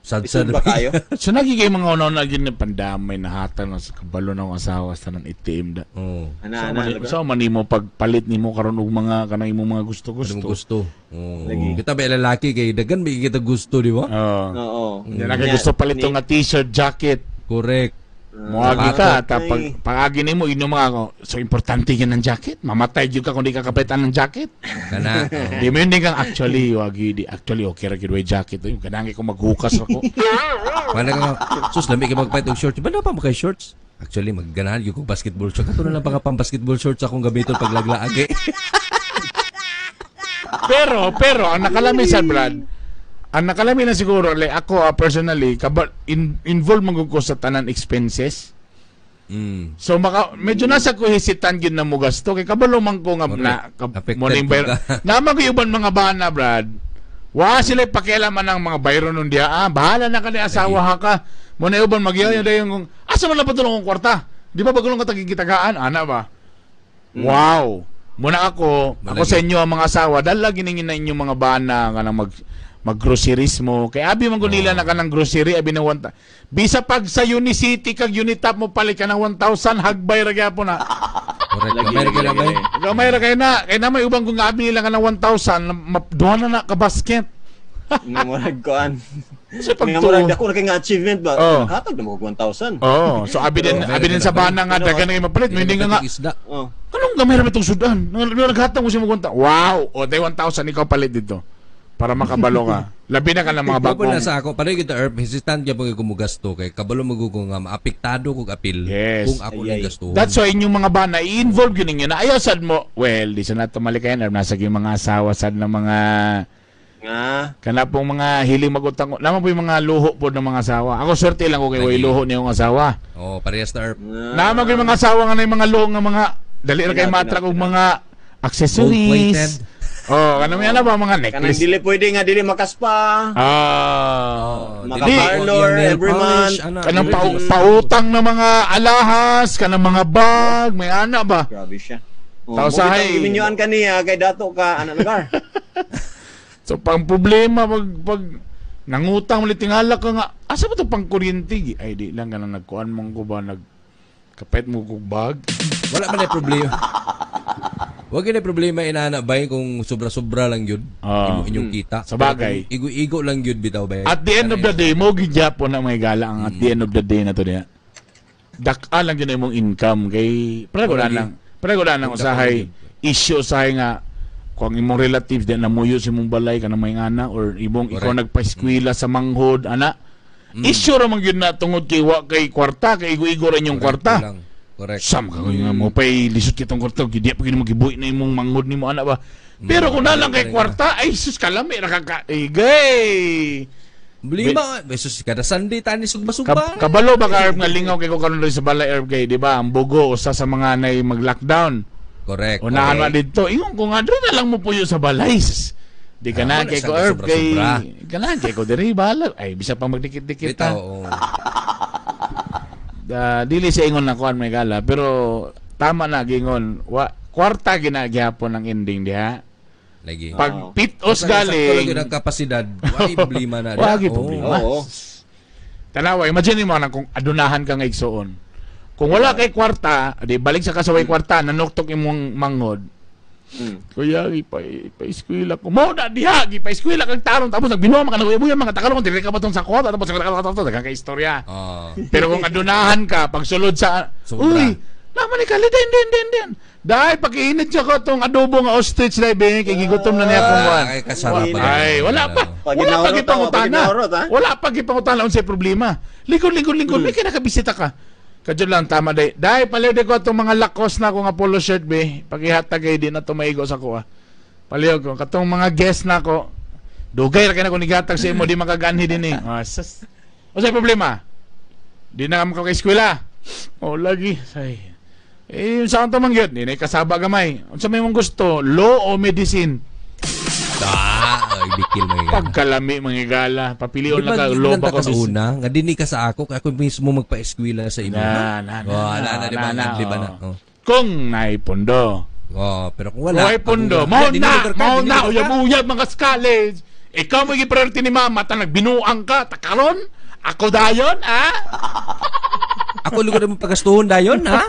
Sad-sad Lisod ba kayo? So nagigay mga una na gini pandamay na hatag na sa kabalo ng asawa sa ng ATM da. Oo. Ana, So, ana, mani, lugar. so man nimo pagpalit nimo karon og mga kanang imong mga Ano gusto-gusto. mo gusto? Oo. Lagi. Kita ba lalaki kay dagan may kita gusto, di ba? Oo. Oo. Yan na kay gusto palit nga t-shirt, jacket. Correct. Moagi ka ta Ay. Pag pag-agi nimo inom mga ako. So importante yan ng jacket. Mamatay jud ka kung di ka kapalitan ng jacket. Kana. Oh. Di mo yun din kang actually wagi di actually okay ra gyud way jacket. Yung kanang ko maghukas ako. Wala ka, sus, lami ka magpalit og shorts. Ba na pa mo kay shorts? Actually, magganahan gyud kog basketball shorts. Kato na lang pa nga pang basketball shorts akong gamiton pag laglaag eh. Pero ang nakalami sa Brad, ang nakalami na siguro like ako personally involved man gud ko sa tanan expenses. So maka medyo nasa ko hesitant gyud na mo gasto kay kabalo man ko nga Correct. na ka, Affected mo ning pud ka. Naman ko uban mga bana, Brad. Wa sila pakialaman ng mga bayro nun diha. Ah, bahala na ka ni asawa ha ka. Mo na uban magyaw dayon kung asa man na patulong kong kwarta. Di ba bagulong ka tagigitagaan ana ba? Wow. Muna ako, ako Malagi. sa inyo ang mga asawa, dala giningin na inyong mga bana nga nang mag groceries mo. Kay abi man nila na kanang grocery abi na one bisa pag sa Unicity kag Unitap mo palit ka ng 1,000 hagbay ra gyapon na. Correct. Lagi, Gamay ra lagi, ka na lagi, bay. lagi. Gamay ra kay na, kay na may ubang kung abi nila ka ng 1,000, duha na na ka basket. Nga murag kuan. Sa pag Nga murag dako na kay nga achievement ba? Oh. Nakatag na mo og 1,000. Oh, so abi din sa bana nga dagan na mapalit, Di hindi ka nga nga. isda. Oh. Anong gamay ra itong sudan? Naghatag mo siya mo kwenta. Wow, o day 1,000 ikaw palit dito. Para makabalo ka. Labi na ka ng mga Mga bagong. na sa ako, pareho kita Erp, hesitant gyapon kay kumugasto kay kabalo magugo nga maapektado kog apil Yes. kung ako Ay, ning ay. gastuhon. That's why inyong mga bana, i-involve yun ninyo na ayaw sad mo. Well, di sa nato malikayan. Nasa yung mga asawa sad ng mga Nga. kana pong mga hiling magutang. Naman po yung mga luho po ng mga asawa. Ako swerte lang ko kay way Lagi. luho niyong asawa. Oh, parehas na Erp. Nga. Naman ko yung mga asawa nga na yung mga luho nga mga dali ra kay Tinaw, matrak tinaw, og mga accessories. Gold-plated. Oh, kanang may ano ba mga Kanang necklace. dili pwede nga dili makaspa. Ah. Oh, Maka-parlor every month. Kanang pautang na mga alahas, kanang mga bag, may ana ba? Grabe siya. Oh, Tao mo sa bitong hay. giminyuan kaniya kay dato ka ana lugar. So pang problema pag nangutang ulit tingala ka nga, asa ba to pang kuryente? Ay di lang kanang nagkuan mong ko ba nag kapit mo kog bag. Wala man na problema. Wag yun na problema inana bay kung sobra-sobra lang yun. Ah. Imo inyong kita. Sa bagay. Pero kung Igo-igo lang yun bitaw bay. At the end of the day, mo gigyapon na may gala ang at the end of the day na to niya. Dak-a lang yun imong income kay parang wala Lagi. nang parang wala nang usahay issue usahay nga kung ang imong relatives di na muyo sa imong balay kanang may ana or imong ikaw Correct. nagpa-eskwela sa manghod ana. Issue ra man gyud na tungod kay wa kay kwarta kay igo-igo ra inyong Correct kwarta. lang. Correct. Sam ka nga mo pay lisod kitong kwarta gid di pa gid mo gibuhi na imong manghod nimo ana ba. Pero kung nalang kay kwarta ay sus kalami ra ka ka igay. Problema, Jesus, kada Sunday tani sugba-sugba. Kabalo ba ka Herb nga lingaw kay ko karon diri sa balay Herb kay di ba ang bugo usa sa mga nay mag-lockdown. Correct. Unahan man didto. Ingon ko nga diri na lang mo puyo sa balay. Sus. Di ka na Ah, wala kay ko sa Herb kay sobra-sobra. kana kay ko diri bahala. Ay bisa pa magdikit-dikit Bitaw, ta. oo. Da, dili sa ingon na kuan may gala pero tama na gingon wa kwarta ginagyapon ang ending diha. Lagi. Pag pitos Basta sakto lang galing yun ang kapasidad, why problema na. Wa gyud Oo. problema. Oo. Tanawa, imagine mo na kung adunahan ka nga igsuon. Kung wala kay kwarta, di balik sa kasaway kwarta, nanuktok imong manghod. Kuya, ipa-eskwela ko. Mo na diha, ipa-eskwela kag tarong tapos nagbinuha man ka nagbuya mga tagalog dili ka ba tong sa kwarta tapos daghang ka istorya. Oo. Pero kung adunahan ka pagsulod sa Sobra. uy, naman ni kali den den den den. Dahil pakiinit siya ko tong adobo nga ostrich na be, kay gigutom na niya kung Ah, kuan. ay, kasarap pa Ay, wala pa. Pag Wala pa ginaurot, gipangutana. pag ginaurot, ha? Wala pa gipangutana unsay problema. Likod likod likod may kinakabisita ka. Kadyo lang tama day. Dahil palihog ko atong mga Lacoste na ako nga polo shirt be. Pagihatag kay di na tumaigo sa kuha. Palihog ko katong mga guest na ako. Dugay ra kay na ko nigatag sa imo di makaganhi din eh. Ah, sas. Unsay problema? Di na ka kay eskwela. Oh, lagi. Say. Eh, sa akong tamang yun, di na kasaba gamay. Unsa may mong gusto, law o medicine? Ah, ay, bikil mga igala. Pagkalami mga igala, papilion Di lang ba ka yun law lang ba ta ko ka sa una? Nga dinhi ka sa ako, kay ako mismo magpa-eskwela sa imo. Na, na, na, Oh, na, na, di ba? na, Di ba na? oh. Oh. Kung naipundo. Oh, pero kung wala. Wala. Kung pundo. ako- Mao Di, na, lugar ka, mao di na, lugar ka. uyab-uyab mga sa college. Ikaw mo priority ni mama, ta nagbinuang ka, takaron. Ako dayon, ah? Ako lugar mo pagastuhon dayon, ha?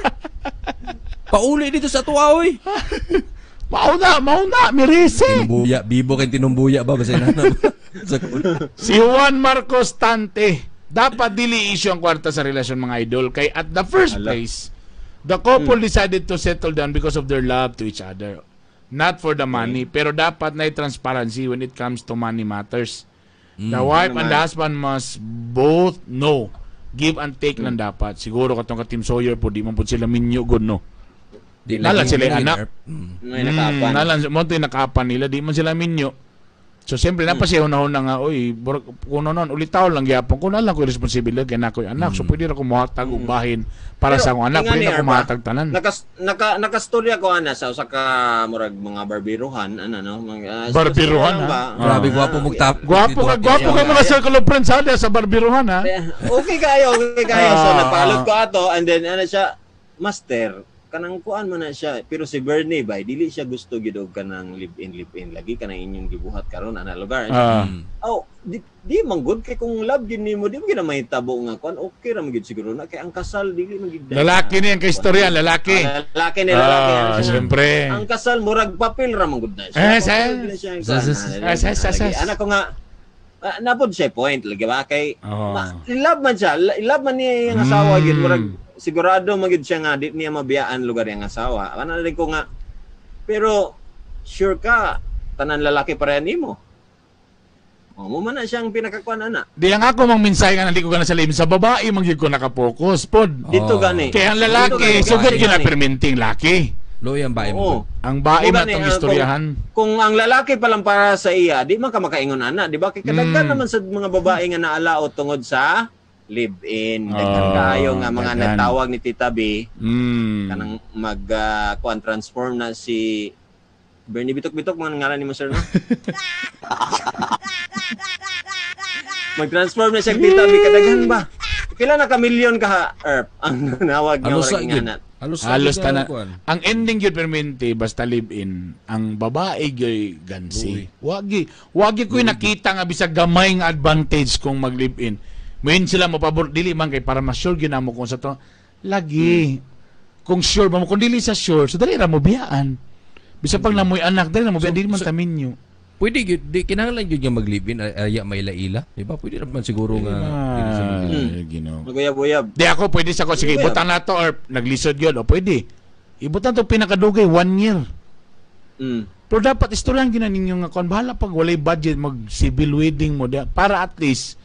Pauli dito sa tuwa, oy. Mao na, mao na, mirisi. Tinumbuya, bibo kay tinumbuya ba basta inana. Sa Si Juan Marcos Tante. Dapat dili issue ang kwarta sa relasyon, mga idol, kay at the first place, the couple decided to settle down because of their love to each other, not for the money. Pero dapat na transparency when it comes to money matters. The wife and the husband must both know. Give and take lang dapat. Siguro katong ka Team Sawyer po, di man po sila minyo good, no? Di Nalan lagi sila yun, anak. Erp. May nakapan. Nalan, mo to yung nakapan nila, di man sila minyo. So siyempre na pa siya hunahuna nga, oy, kuno nun, ulitaw lang gyapon ko na lang ko responsibilidad kay na ko yung anak. So pwede ra ko mohatag og bahin para Pero, sa akong anak, pwede ingani, na ko Erpa, mohatag tanan. Nakastorya ko ana sa usa ka murag mga barbiruhan ana no mga, Barbiruhan, lang ha? ba? Grabe gwapo mong tap. Gwapo ka, gwapo ka mga circle of friends ha, sa barbiruhan ha. Okay kayo, okay kayo. So nagpalot ko ato and then ana siya, master, kanang kuan man na siya, pero si Bernie bay dili siya gusto gid og kanang live in lagi kanang inyong gibuhat karon ana lugar. Oh, di man good kay kung love gid nimo, di mo gid na mahitabo nga kuan, okay ra man gid siguro na kay ang kasal dili man gid. Lalaki ni ang kaistorya, lalaki. Lalaki ni lalaki. Ano siya? Siyempre. Ang kasal murag papel ra man gud na siya. Eh, Anak ko nga napod siya point lagi ba kay love man siya, love man niya yung asawa gid murag sigurado man gid siya nga di niya mabiyaan lugar yung asawa. Ano rin ko nga pero sure ka tanan lalaki pareha nimo. O mo man na siyang pinakakuan ana. Di ang ako mang mensahe nga nandito ko na sa lim sa babae man gyud ko nakapokus pod. Dito gani. Kaya ang lalaki sugod gyud na perminting laki. Loy ang bae mo. Ang bae man tong istoryahan. Kung ang lalaki pa lang para sa iya, di man ka makaingon ana, di ba? Kay kadaghan naman sa mga babae nga naalaot tungod sa live-in. Daghan kaayo nga mga natawag ni Tita B. Kanang mag kuan transform na si Bernie Bitok-Bitok mga ngalan nimo sir no? Mag-transform na siya Tita B kadaghan ba? Kailan na ka milyon ka Erp ang nawag nga murag nga. Halos tanan. Ang ending gyud permente basta live-in, ang babae gyud gansi. Wagi ko'y nakita nga bisag gamay nga advantage kung mag-live-in. Mayin sila mapabor dili man kay para ma-sure gyud namo kung sa to. Lagi. Kung sure ba mo, kung dili sa sure, so dali ra mo biyaan. Bisag pag namoy anak, dali ra mo biyaan, dili man taminyo. Pwede gyud, di kinahanglan gyud nga mag-live-in aya maila-ila, di ba? Pwede ra man siguro nga dili sa Ginoo. Maguyab-uyab. Di ako pwede sa ko sige, ibutang na to or naglisod gyud o pwede. Ibutang to pinakadugay 1 year. Pero dapat istoryahan gyud ninyo nga kon bahala pag walay budget mag civil wedding mo di, para at least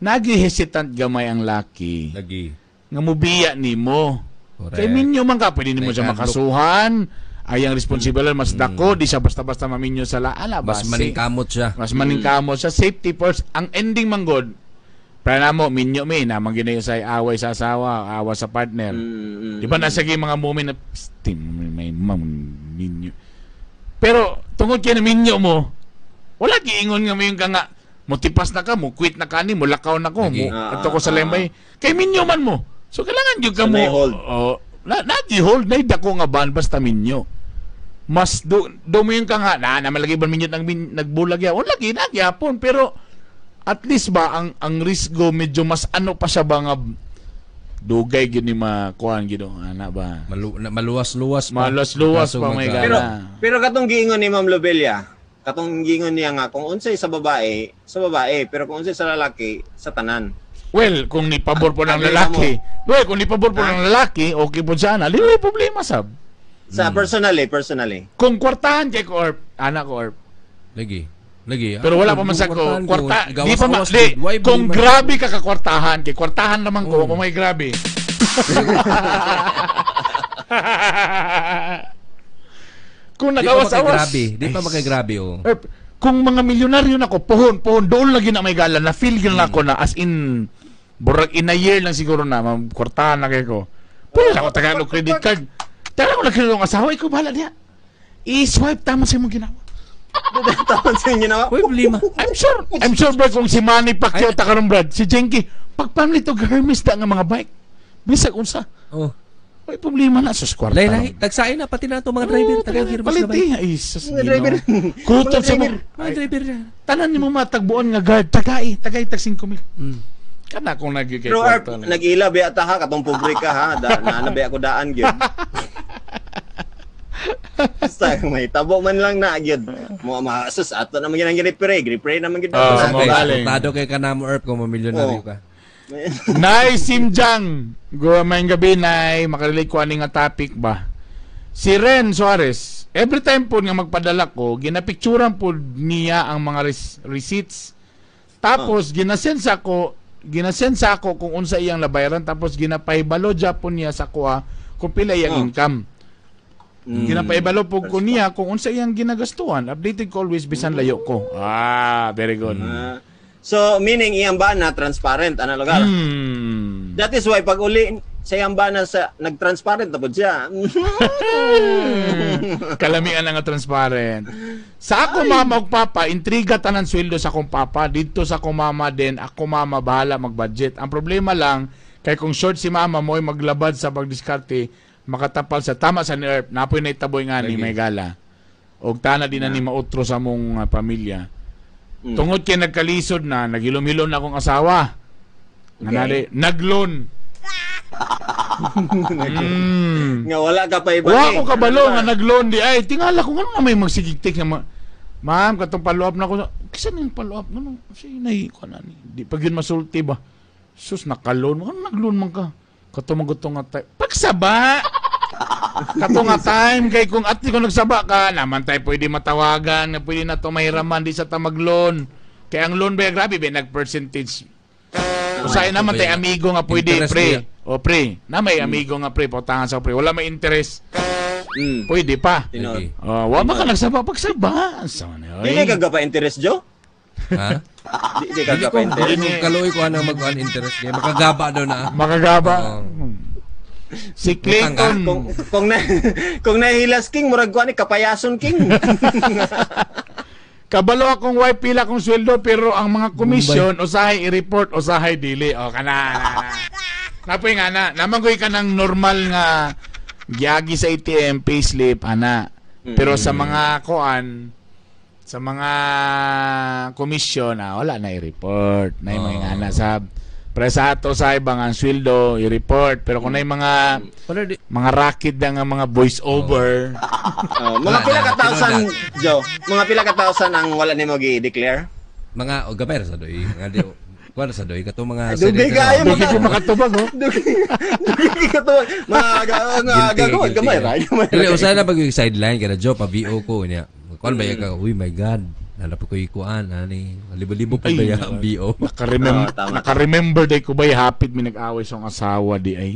nagi hesitant gamay ang laki. Lagi. Nga mubiya nimo. Kay minyo man ka pwede nimo siya makasuhan. Ay ang responsibilidad mas dako, di siya basta-basta maminyo sa laala. Mas maningkamot siya. Mas maningkamot siya. Safety first. Ang ending man god, para namo minyo mi namang ginayo sa away sa asawa, awa sa partner. Di ba nasa mga moment na psst, may minyo. Pero tungod kay na minyo mo, wala giingon nga mayon ka nga motipas na ka, mo quit na ka ni, mo lakaw na ko, mo ato ko sa lembay. Kay minyo man mo. So kailangan gyud ka mo. Oh, na hold na dako nga ban basta minyo. Mas do mo yung ka nga na namalagi ba minyo nagbulag ya. Wala lagi na gyapon pero at least ba ang risgo medyo mas ano pa siya ba nga dugay gyud ni makuan gyud ana ba. Maluwas-luwas pa. Maluwas-luwas pa may gana. Pero katong giingon ni Ma'am Lobelia, katong giingon niya nga kung unsay sa babae, pero kung unsay sa lalaki, sa tanan. Well, kung ni pabor po ng lalaki, well, kung ni pabor po ng lalaki, okay po sana. Dili problema sab. Sa personally. Kung kwartahan kay ko or anak ko or lagi. Pero wala pa man sa ko kwarta, di pa man di, kung grabe ka kakwartahan, kay kwartahan naman ko, kung may grabe. Kung nagawas-awas, di pa makagrabe oh. Kung mga milyonaryo na ko, pohon, doon lagi na may gala, na feel yun na ako na as in, burag in a year lang siguro na, kwartahan na kayo ko. Pwede ako tagalog credit card. Tagalog na credit ng asawa, ikaw bahala niya. I-swipe tama sa imong ginawa. Tama sa imong ginawa? Uy, problema. I'm sure, Brad, kung si Manny Pacquiao ta karon, Brad, si Jenky, pagpamlit og Hermes da nga mga bike, bisag unsa. Oh. May problema na sa kwarta. Lahi, tagsain na pati na ito mga driver. Palit eh. Ay, sus, driver. Kutob sa mga driver. Tanan ni mo matagbuon nga guard. Tagay, tag 5,000. Kana kung nagigay kwarta. Pero nag-ila biya ta ha, katong pobre ka ha. Naanabi ako daan gyud. Basta may tabo man lang na gyud. Mo masus ato naman gyud ang gripre, gripre naman gyud. Tado kay kanamo Erp kung mamilyonaryo ka. Nay Simjang. Maayong gabi, Nay. Makarelate ko ani nga topic ba. Si Ren Suarez, every time po nga magpadala ko, ginapicturan po niya ang mga receipts. Tapos ginasend sa ako kung unsa iyang nabayaran, tapos ginapahibalo japon niya sa kuha kung pila iyang income. Ginapaibalo po ko niya kung unsa iyang ginagastuhan. Updated ko always bisan layo ko. Ah, very good. Ah, so meaning iyang bana transparent ana lugar. That is why pag uli sa iyang bana sa nag-transparent na pud siya. Kalamian na nga transparent. Sa ako mama ug papa, intriga tanan sweldo sa akong papa. Dito sa akong mama din, ako mama bahala mag-budget. Ang problema lang, kay kung short si mama mo ay maglabad sa pagdiskarte, makatapal sa tama sa ni Erp, napoy na itaboy nga ni Lagi. May gala. Og tana din na ni mautro sa mong pamilya. Tungod kay nagkalisod na, naghilom-hilom na akong asawa. Nga nari, nag-loan. Nga wala ka pa iba. Wa ko kabalo nga nag-loan di ay tingala ko ngano na may magsigigtik nga ma'am, katong follow up na ko, kisa ning follow up ngano si nay ko na ni di pag yun masulti ba, sus, naka-loan mo, ano, nag-loan man ka katong magutong nga time pagsaba, kato nga time kay kung at kung nagsaba ka naman tayo pwede matawagan nga pwede na to mahiraman di sa ta mag-loan, kay ang loan ba grabe ba nag percentage. Usahay naman tayo amigo nga pwede Interest pre. niya. O pre, na may amigo nga pre, pautangan sa pre. Wala may interest. Pwede pa. Tinuod. Lagi. Oh, wa man ka nagsaba pagsaba. Sa man Dili ka pa interest, Joe? Ha? Di ka Dili pa ko interest. dili ko kaluoy ko anang mag-on interest kay makagaba daw na. Makagaba. Oo. Si Clayton. Kung nahilas king, murag ko ani kapayason king. Kabalo akong wife pila kong sweldo, pero ang mga komisyon usahay i-report, usahay dili. O kana na, na. Napoy nga na. Naman ko'y kanang normal nga giagi sa ATM payslip ana. Pero sa mga koan, sa mga komisyon, wala na i-report. Na yung mga Oo. ana sa pre sa ato sa ibang ang sweldo i-report, pero kung na yung mga Pero di mga racket na nga mga voice over. Oh, mga Wala pila na, ka thousand, tinuod. Joe? Mga pila ka thousand ang wala nimo gi-declare? Mga o gamay ra sa doy, nga di kuan sa doy katong mga Ay, dugay kaayo. Dugay ko makatubag oh. Dugay ka to. Mga nga Guilty, gagawin guilty. gamay ra. Gamay ra. Dili usahay na pag yung sideline kada Joe pa VO ko niya. Kuan ba ka, uy my God. Nalap ko ikuan ani. Libo-libo pa Ay, ba ang VO? Naka-remember, Oo, tama. naka-remember day ko ba hapit mi nag-away sa akong asawa di ay.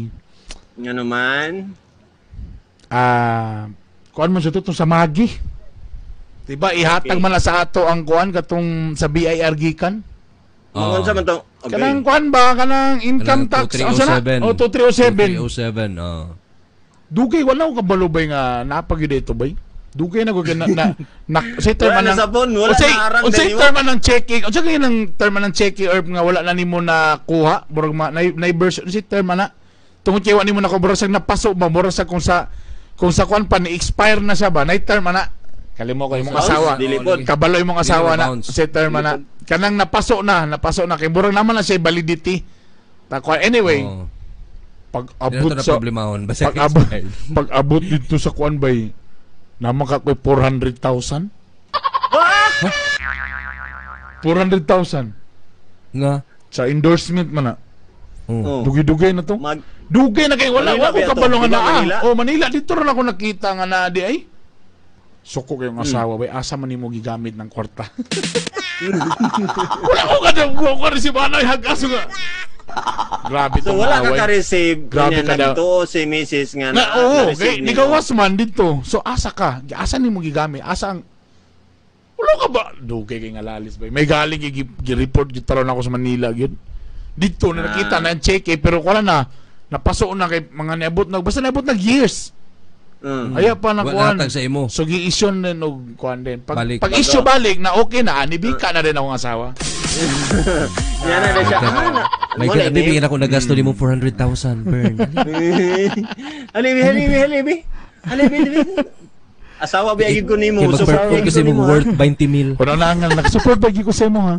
Nga naman. Ah, kuan man sa to sa Magi. Diba ihatag man na sa ato ang kuan katong sa BIR gikan? Mga unsa man to? Okay. Kanang kuan ba, kanang income tax unsa na? Oh, 2307. 2307. Oh. Dugay wala ko kabalo bay nga napag yun dito bay. Dugay na ko kay na sa term Wala na ng sa phone, wala unsay- na arang unsay dali mo. term ng checking? Unsa kay ng term ng checking or nga wala na nimo na kuha, murag ma na version unsay term na tungod kay wa nimo na murag sa napaso ba, murag sa kung sa kuan pa ni expire na siya ba, na term na kalimo ko imong Bounce, asawa. dili pod. Kabalo imong asawa Dili na bounce. unsay term na kanang napaso na kay murag naman na siya validity. Ta kuan anyway, Oh. pag Dili abot na to na sa problemahon basta pag abot pag abot dito sa kuan bay naman ka ko'y 400,000. Ah! 400,000 Nga. sa endorsement man na. Oh. Oh. Dugay-dugay na to. Mag Dugay na kay wala Manila wa ko ba to? kabalo nga Di ba naa. Manila? Oh, Manila dito rin ako nakita nga na di ay. Suko kayong asawa bay, asa man nimo gigamit ng kwarta. Wala ko kada ko ko si Manoy hagas nga. Grabe So tong wala ka away. ka-receive Grabe niya ka daw. nagtuo si Mrs. nga Na, oo, na-receive kay nimo. nigawas man dito. So asa ka? Asa nimo gigamit? Asa ang wala ka ba? Dugay kay nga lalis ba? May galing kay gi-report gyud taron ako sa Manila gyud. Dito na nakita na ang check eh, pero wala na. Napaso na kay mga niabot na basta niabot nag years. Aya pa na Wala kuan. natag sa imo. So gi-issue na og kuan din. Pag, Balik. pag issue balik na okay na ani bika na rin akong asawa. Yan na siya. Ah, May wala God, ni. bibigyan ako nagasto nimo 400,000 burn. Halibi, halibi, halibi. Halibi, halibi. Asawa ba ko nimo? Kay Support mag-perform gyud kasi ko mo nimo, ha? worth 20 mil. Kuno na nga nag-support ba gyud ko sa imo ha?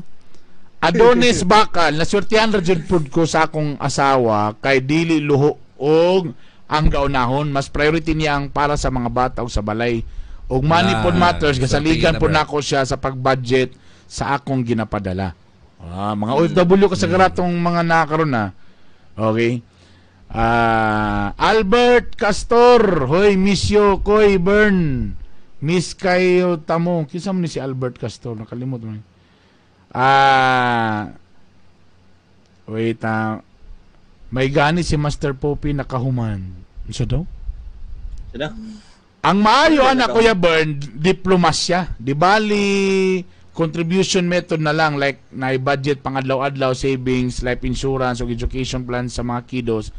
Adonis Bakal, naswertihan ra jud pud ko sa akong asawa kay dili luho og ang gaunahon, mas priority niya ang para sa mga bata ug sa balay. Og money Ah, pod matters, swerte gasaligan na, pod bro. nako siya sa pag-budget sa akong ginapadala. Ah, mga OFW kasagaratong mga nakaroon na. Okay. Ah, Albert Castor, hoy miss you koy Bern. Miss kayo tamo. Kinsa man ni si Albert Castor? Nakalimot mo. Ah, wait ah. May gani si Master Poppy nakahuman. Unsa daw? Sino? Ang maayo ana, Kuya Bern, diplomasya. Di bali contribution method na lang, like na budget pang adlaw-adlaw, savings, life insurance o education plan sa mga kiddos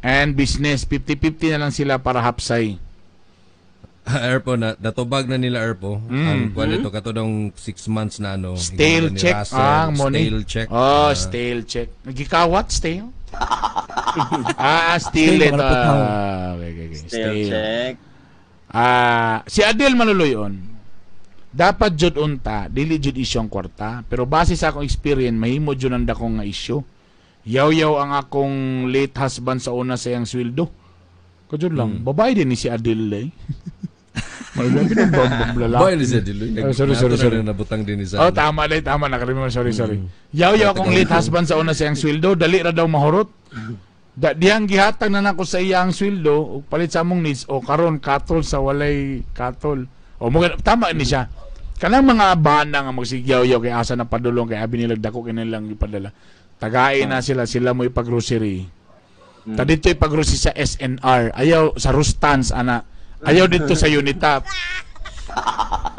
and business, 50-50 na lang sila para hapsay. Erpo na natubag na nila, Erpo. Ang kuan nito katong 6 months na ano. Stale ni check Russell, ang money. Stale check. Oh, Ah, stale check. Nagikawat stale. Ah, steal Stale, ito. mga naputaw. Ah, okay. Stale Stale. check. Ah, si Adel Manuloyon. Dapat jud unta, dili jud isyu ang kwarta, pero base sa akong experience, mahimo jud ang dakong nga isyu. Yaw-yaw ang akong late husband sa una sa iyang sweldo. Kajud lang, babae din ni si Adel eh. Maluloy ng bambam lalaki. Boy, ni siya diloy. Oh, sorry, sorry, sorry. Nabutang din ni sa. Oh, tama na, tama na. Karimi, sorry, sorry. Yaw-yaw akong late husband sa una sa iyang sweldo, dali ra daw mahurot. Da, diyang gihatag na nako sa iya ang sweldo, ug palit sa among needs, o karon katol sa walay katol. O mo tama ni siya. Kanang mga bana nga magsigyaw-yaw kay asa na padulong kay abi nila dako kinilang ipadala. Tagain na sila, sila mo ipagrocery. Ta dito ipagrocery sa SNR. Ayaw sa Rustans ana. Ayaw dito sa Unitap.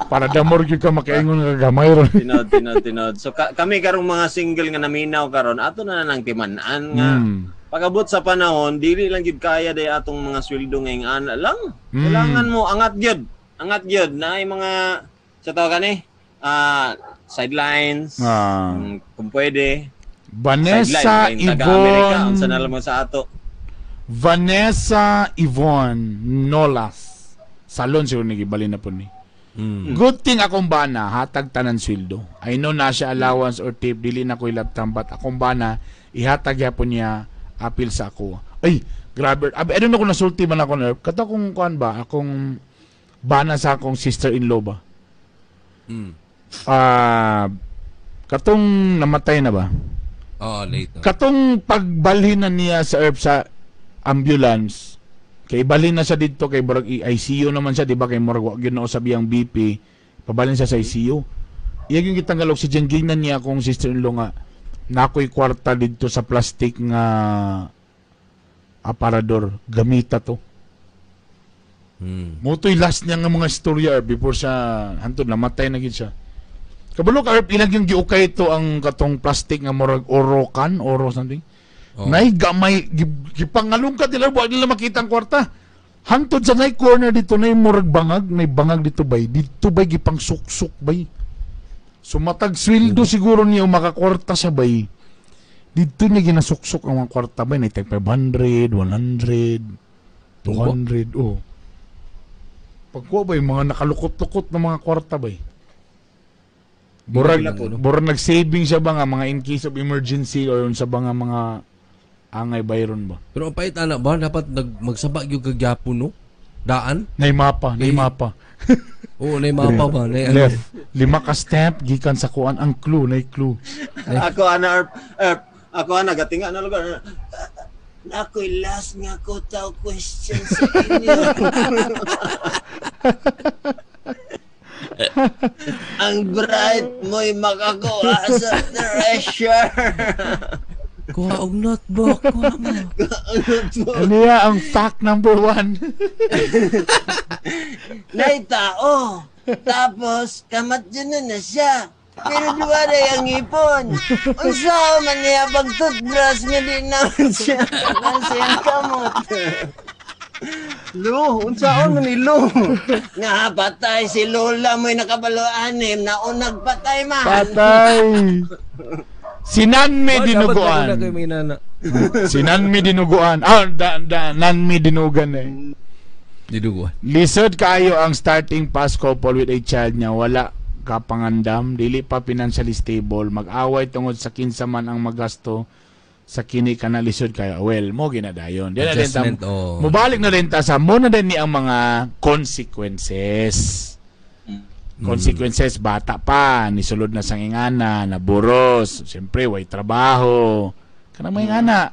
Para damor gyud ka makaingon nga gamay ron. Tinod, tinod, tinod. So kami karong mga single nga naminaw karon, ato na nang timan-an nga pag-abot sa panahon, dili lang gyud kaya day atong mga sweldo ngayong ana lang. Kailangan mo angat gyud. Angat gyud na ay mga sa tawag kani ah sidelines. Kung pwede. Vanessa Sideline, kay taga-Amerika, unsa Yvonne na lang mo sa ato. Vanessa Yvonne Nolas. Salon siguro ni gibalin na po ni. Good thing akong bana hatag tanan sweldo. I know na siya allowance or tip, dili na ko ilabtang, but akong bana ihatag gyapon niya apil sa ako. Ay, grabe. Abi, I don't know kung nasulti man ako na. Kato kung kuan ba, akong bana sa akong sister-in-law ba? Ah, katong namatay na ba? Oo, late. No? Katong pagbalhin na niya sa herb sa ambulance, kay balhin na siya dito kay murag ICU naman siya, di ba? Kay murag wa gyud na usab iyang BP, pabalhin siya sa ICU. Iya gyud gitanggal oxygen, gingnan niya akong sister-in-law nga nakoy kwarta didto sa plastic nga aparador, gamita to. Motoy last niya nga mga istorya, Herb, before siya hantod namatay na gid siya. Kabalo ka, Herb, ilang yung giukay ito ang katong plastic nga murag oro kan, oro something. Oh. Nay gamay gipangalungkat nila, wa nila makita ang kwarta. Hangtod sa nay corner dito nay murag bangag, nay bangag dito bay. Dito bay gipang suksok bay. Sumatag sweldo siguro niya makakwarta siya bay. Dito niya ginasuksok ang mga kwarta bay, nay tag 500, 100, 200, oh. Pagkuha ba yung mga nakalukot-lukot na mga kwarta bay? Murag, murag nag-saving siya ba nga mga in case of emergency or unsa ba nga mga angay bayron ba? Pero ang pait ana ba dapat magsaba gyud kag gyapon no? Daan? Nay mapa, nay Eh, mapa. Oo, nay mapa ba? Nay ano? Left. Lima ka step gikan sa kuan ang clue, nay clue. Ako ana Erp, Erp, ako ana gatinga na lugar. Ako'y last nga ko tao question sa inyo. Ang bright mo'y makakuha sa treasure. Kuha og notebook, kuha mo. Ano ya ang fact number 1? Nay tao. Tapos, kamatyo na na siya. Pero duwa na yung ipon. Unsa man niya pag toothbrush nga di naman siya. Nasa iyang kamot. Lo, unsaon man ni Lo? Nga patay si Lola mo'y nakabalo anim, naunag patay man. Patay. Sinanmi Oh, dapat dinuguan. nauna kay may nana. Sinanmi dinuguan. Ah, da, da, nanmi dinugan eh. Dinuguan. Lisod kayo ang starting past couple with a child niya. Wala ka pangandam, dili pa financially stable, mag-away tungod sa kinsa man ang magasto sa kini ka na lisod kayo. Well, mo ginadayon. Di na din ta, Adjustment, oh. mubalik na rin ta sa mo na din ni ang mga consequences. Consequences, bata pa, nisulod na sang ingana, naburos, siyempre way trabaho. Kanang may ingana.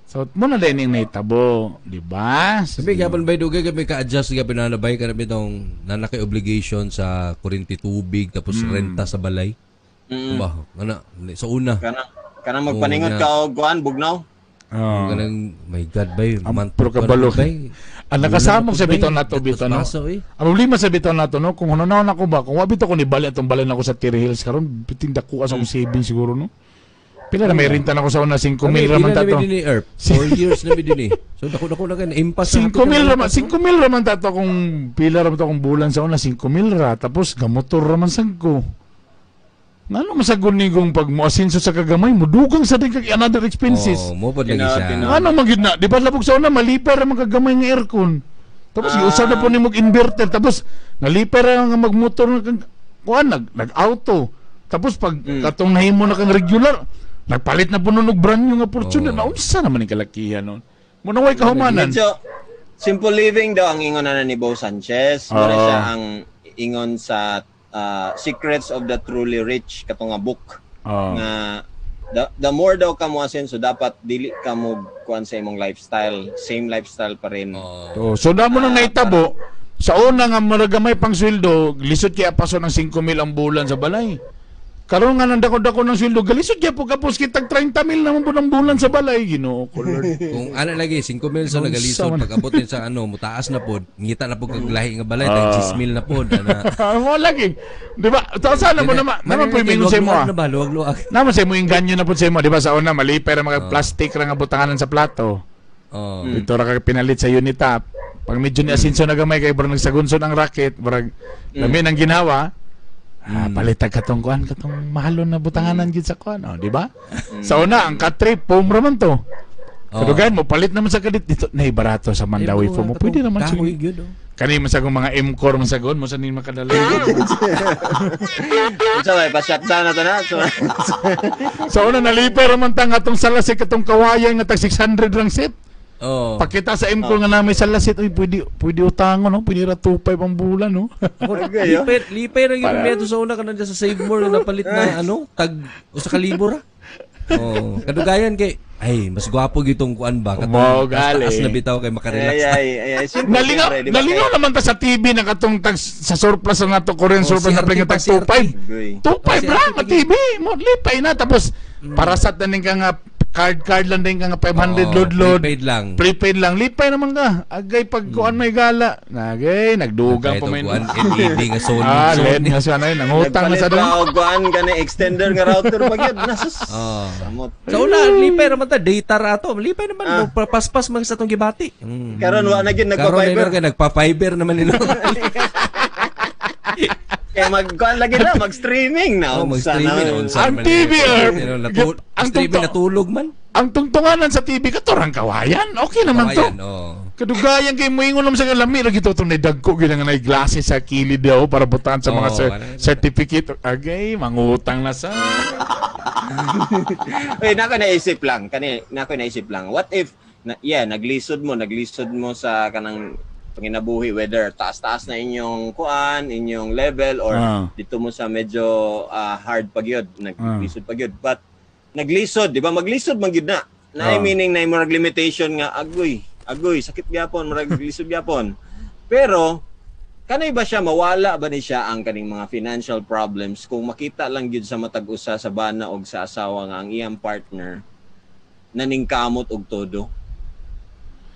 So, mo na din yung nahitabo, di ba? Sabi gapon bay, dugay gabi ka-adjust gabi na bay ka na bitong nanakay obligation sa kuryente, tubig, tapos renta sa balay. Ba, ana sa una. Kanang kanang magpaningot Oo, ka og kuan, bugnaw. Oh. Kanang my God bay, Ang puro kabalo. Bay. Ang nakasamok sa Bay, bitaw nato bitaw, no. Baso, eh. Ang problema sa bitaw nato, no, kung hunahuna ko ba, kung wa bitaw ko ni bali atong balay nako sa Terry Hills karon, biting dako sa akong savings siguro, no. Pila na may renta na ko sa una? 5 mil raman Pila na tato. mi din eh, Erp? 4 years na mi din eh. So dako-dako na kan impas. 5 mil raman, 5 mil raman tato kung pila raman to akong bulan sa una, 5 mil ra, tapos gamotor raman sad ko. Ngano masagun ni kung pag moasinso sa kagamay, mudugang sa din kag another expenses. Oh, mo pod lagi Tinood, siya. tinood. Ano man gyud na, di ba labog sa una malipay ra man kagamay nga aircon. Tapos giusab na po nimo og inverter, tapos nalipay ra nga magmotor na kang kuan, nag-auto. Tapos pag katong nahimo na kang regular, nagpalit na po nun og brand new nga Fortuner. Oh. Na unsa naman ang kalakihan nun? Muna way kahumanan. Medyo simple living daw ang ingon na ni Bo Sanchez. Muna Oo. siya ang ingon sa Secrets of the Truly Rich katong nga book Oh. nga the more daw ka mo asenso, dapat dili ka mo kuan sa imong lifestyle, same lifestyle pa rin. Oh. So, so damo nang nahitabo, sa una nga maragamay pang sweldo, lisod kaya paso ng 5 mil ang bulan sa balay. Karon nga nang dako-dako ng sweldo, galisod kaya po kapos kitag 30 mil naman po ng bulan sa balay. Ginoo ko, Lord. Kung ana lagi 5 mil sa Unsa nagalisod, man. pag abot din sa ano, mutaas na pod, ngita na pod kag lahi nga balay, tag 10 mil na pod ana. Mo lagi. Di ba? Tapos sana mo naman, naman po yung mingon sa imo. Luwag-luwag na ba, luwag-luwag. Naman sa imo yung ganyo na po sa imo, di ba? Sa una malipay ra mga plastic ra nga butanganan sa plato. Oh. Dito ra ka pinalit sa Unitap. Pag medyo ni asinso na gamay kay barang nagsagunson ang racket, barang lami ng ginawa. Ah, palitag katong kuan, katong mahalon na butanganan gid sa kuan, oh, di ba? Sa una ang katre foam ra man to. Oh. Kadugayan mo palit naman sa kadit dito nay barato sa Mandawi foam mo. Pwede naman Kahoy siguro. gyud oh. Kani man sa akong mga M-core man sagon mo sa nin makadala. Unsa may pa-shot sana to na. So, Sa una nalipay ra man ta nga atong salasik, katong kawayan nga tag 600 lang set. Oh. Pakita sa M-core nga namay salasit, uy, pwede pwede utangon, no, pwede ra 25 ang bulan, no. Okay, oh. Lipay, lipay ra gyud mi sa una kanang sa Save More nga napalit na ano, tag usa ka libo ra. Oh, kadugayan kay ay mas gwapo gyud tong kuan ba, katong Mao gali. taas na bitaw kay makarelax. Ay, ay, ay, ay, simple, Nalingaw, siyempre, di ba? nalingaw naman ta sa TV na katong tag sa surplus na nato Korean Oh, surplus na CRT nga pa, tag CRT. 25. Agoy. 25 ra nga TV mo lipay na, tapos para sa taning ka nga card card lang din ka nga 500 Oo, load load. prepaid lang. Prepaid lang, lipay naman ka. Agay pag kuan may gala. Nagay nagdugang pa Kahit may. og kuan LED nga Sony. Ah, LED Sony. nga siya na yun. Nangutang na Nagpalit sa doon. pa og kuan gani extender nga router pa gyud. Nasus. Oh. Samot. Sa una, lipay naman ta, data ra ato. Lipay naman, mo paspas man sa atong gibati. Karon wa na gyud Karon na nagpa-fiber. kay nagpa-fiber naman nila. Kaya mag kuan lagi na, mag-streaming na. Oh, Unsa mag-streaming na. na unsa Ang man TV, nila. Erp. You know, Ang streaming natulog man. Ang tungtunganan sa TV katorang kawayan. Okay naman to. Kawayan, oh. Kadugayan kay moingon naman sa lami lagi to itong dagko gyud nga nay glasses sa kilid daw para butangan sa mga Oo, ano. certificate. Agay, mangutang na sa. Eh, nako naisip lang, kani nako naisip lang. What if na, yeah, naglisod mo sa kanang panginabuhi, whether taas-taas na inyong kuan, inyong level, or dito mo sa medyo hard pa gyud, naglisod pa gyud. But naglisod, di ba? Maglisod man gyud na. Na meaning na murag limitation nga agoy, agoy, sakit gyapon, murag lisod gyapon. Pero kanay ba siya mawala ba ni siya ang kaning mga financial problems kung makita lang gyud sa matag usa sa bana og sa asawa nga ang iyang partner naningkamot og todo?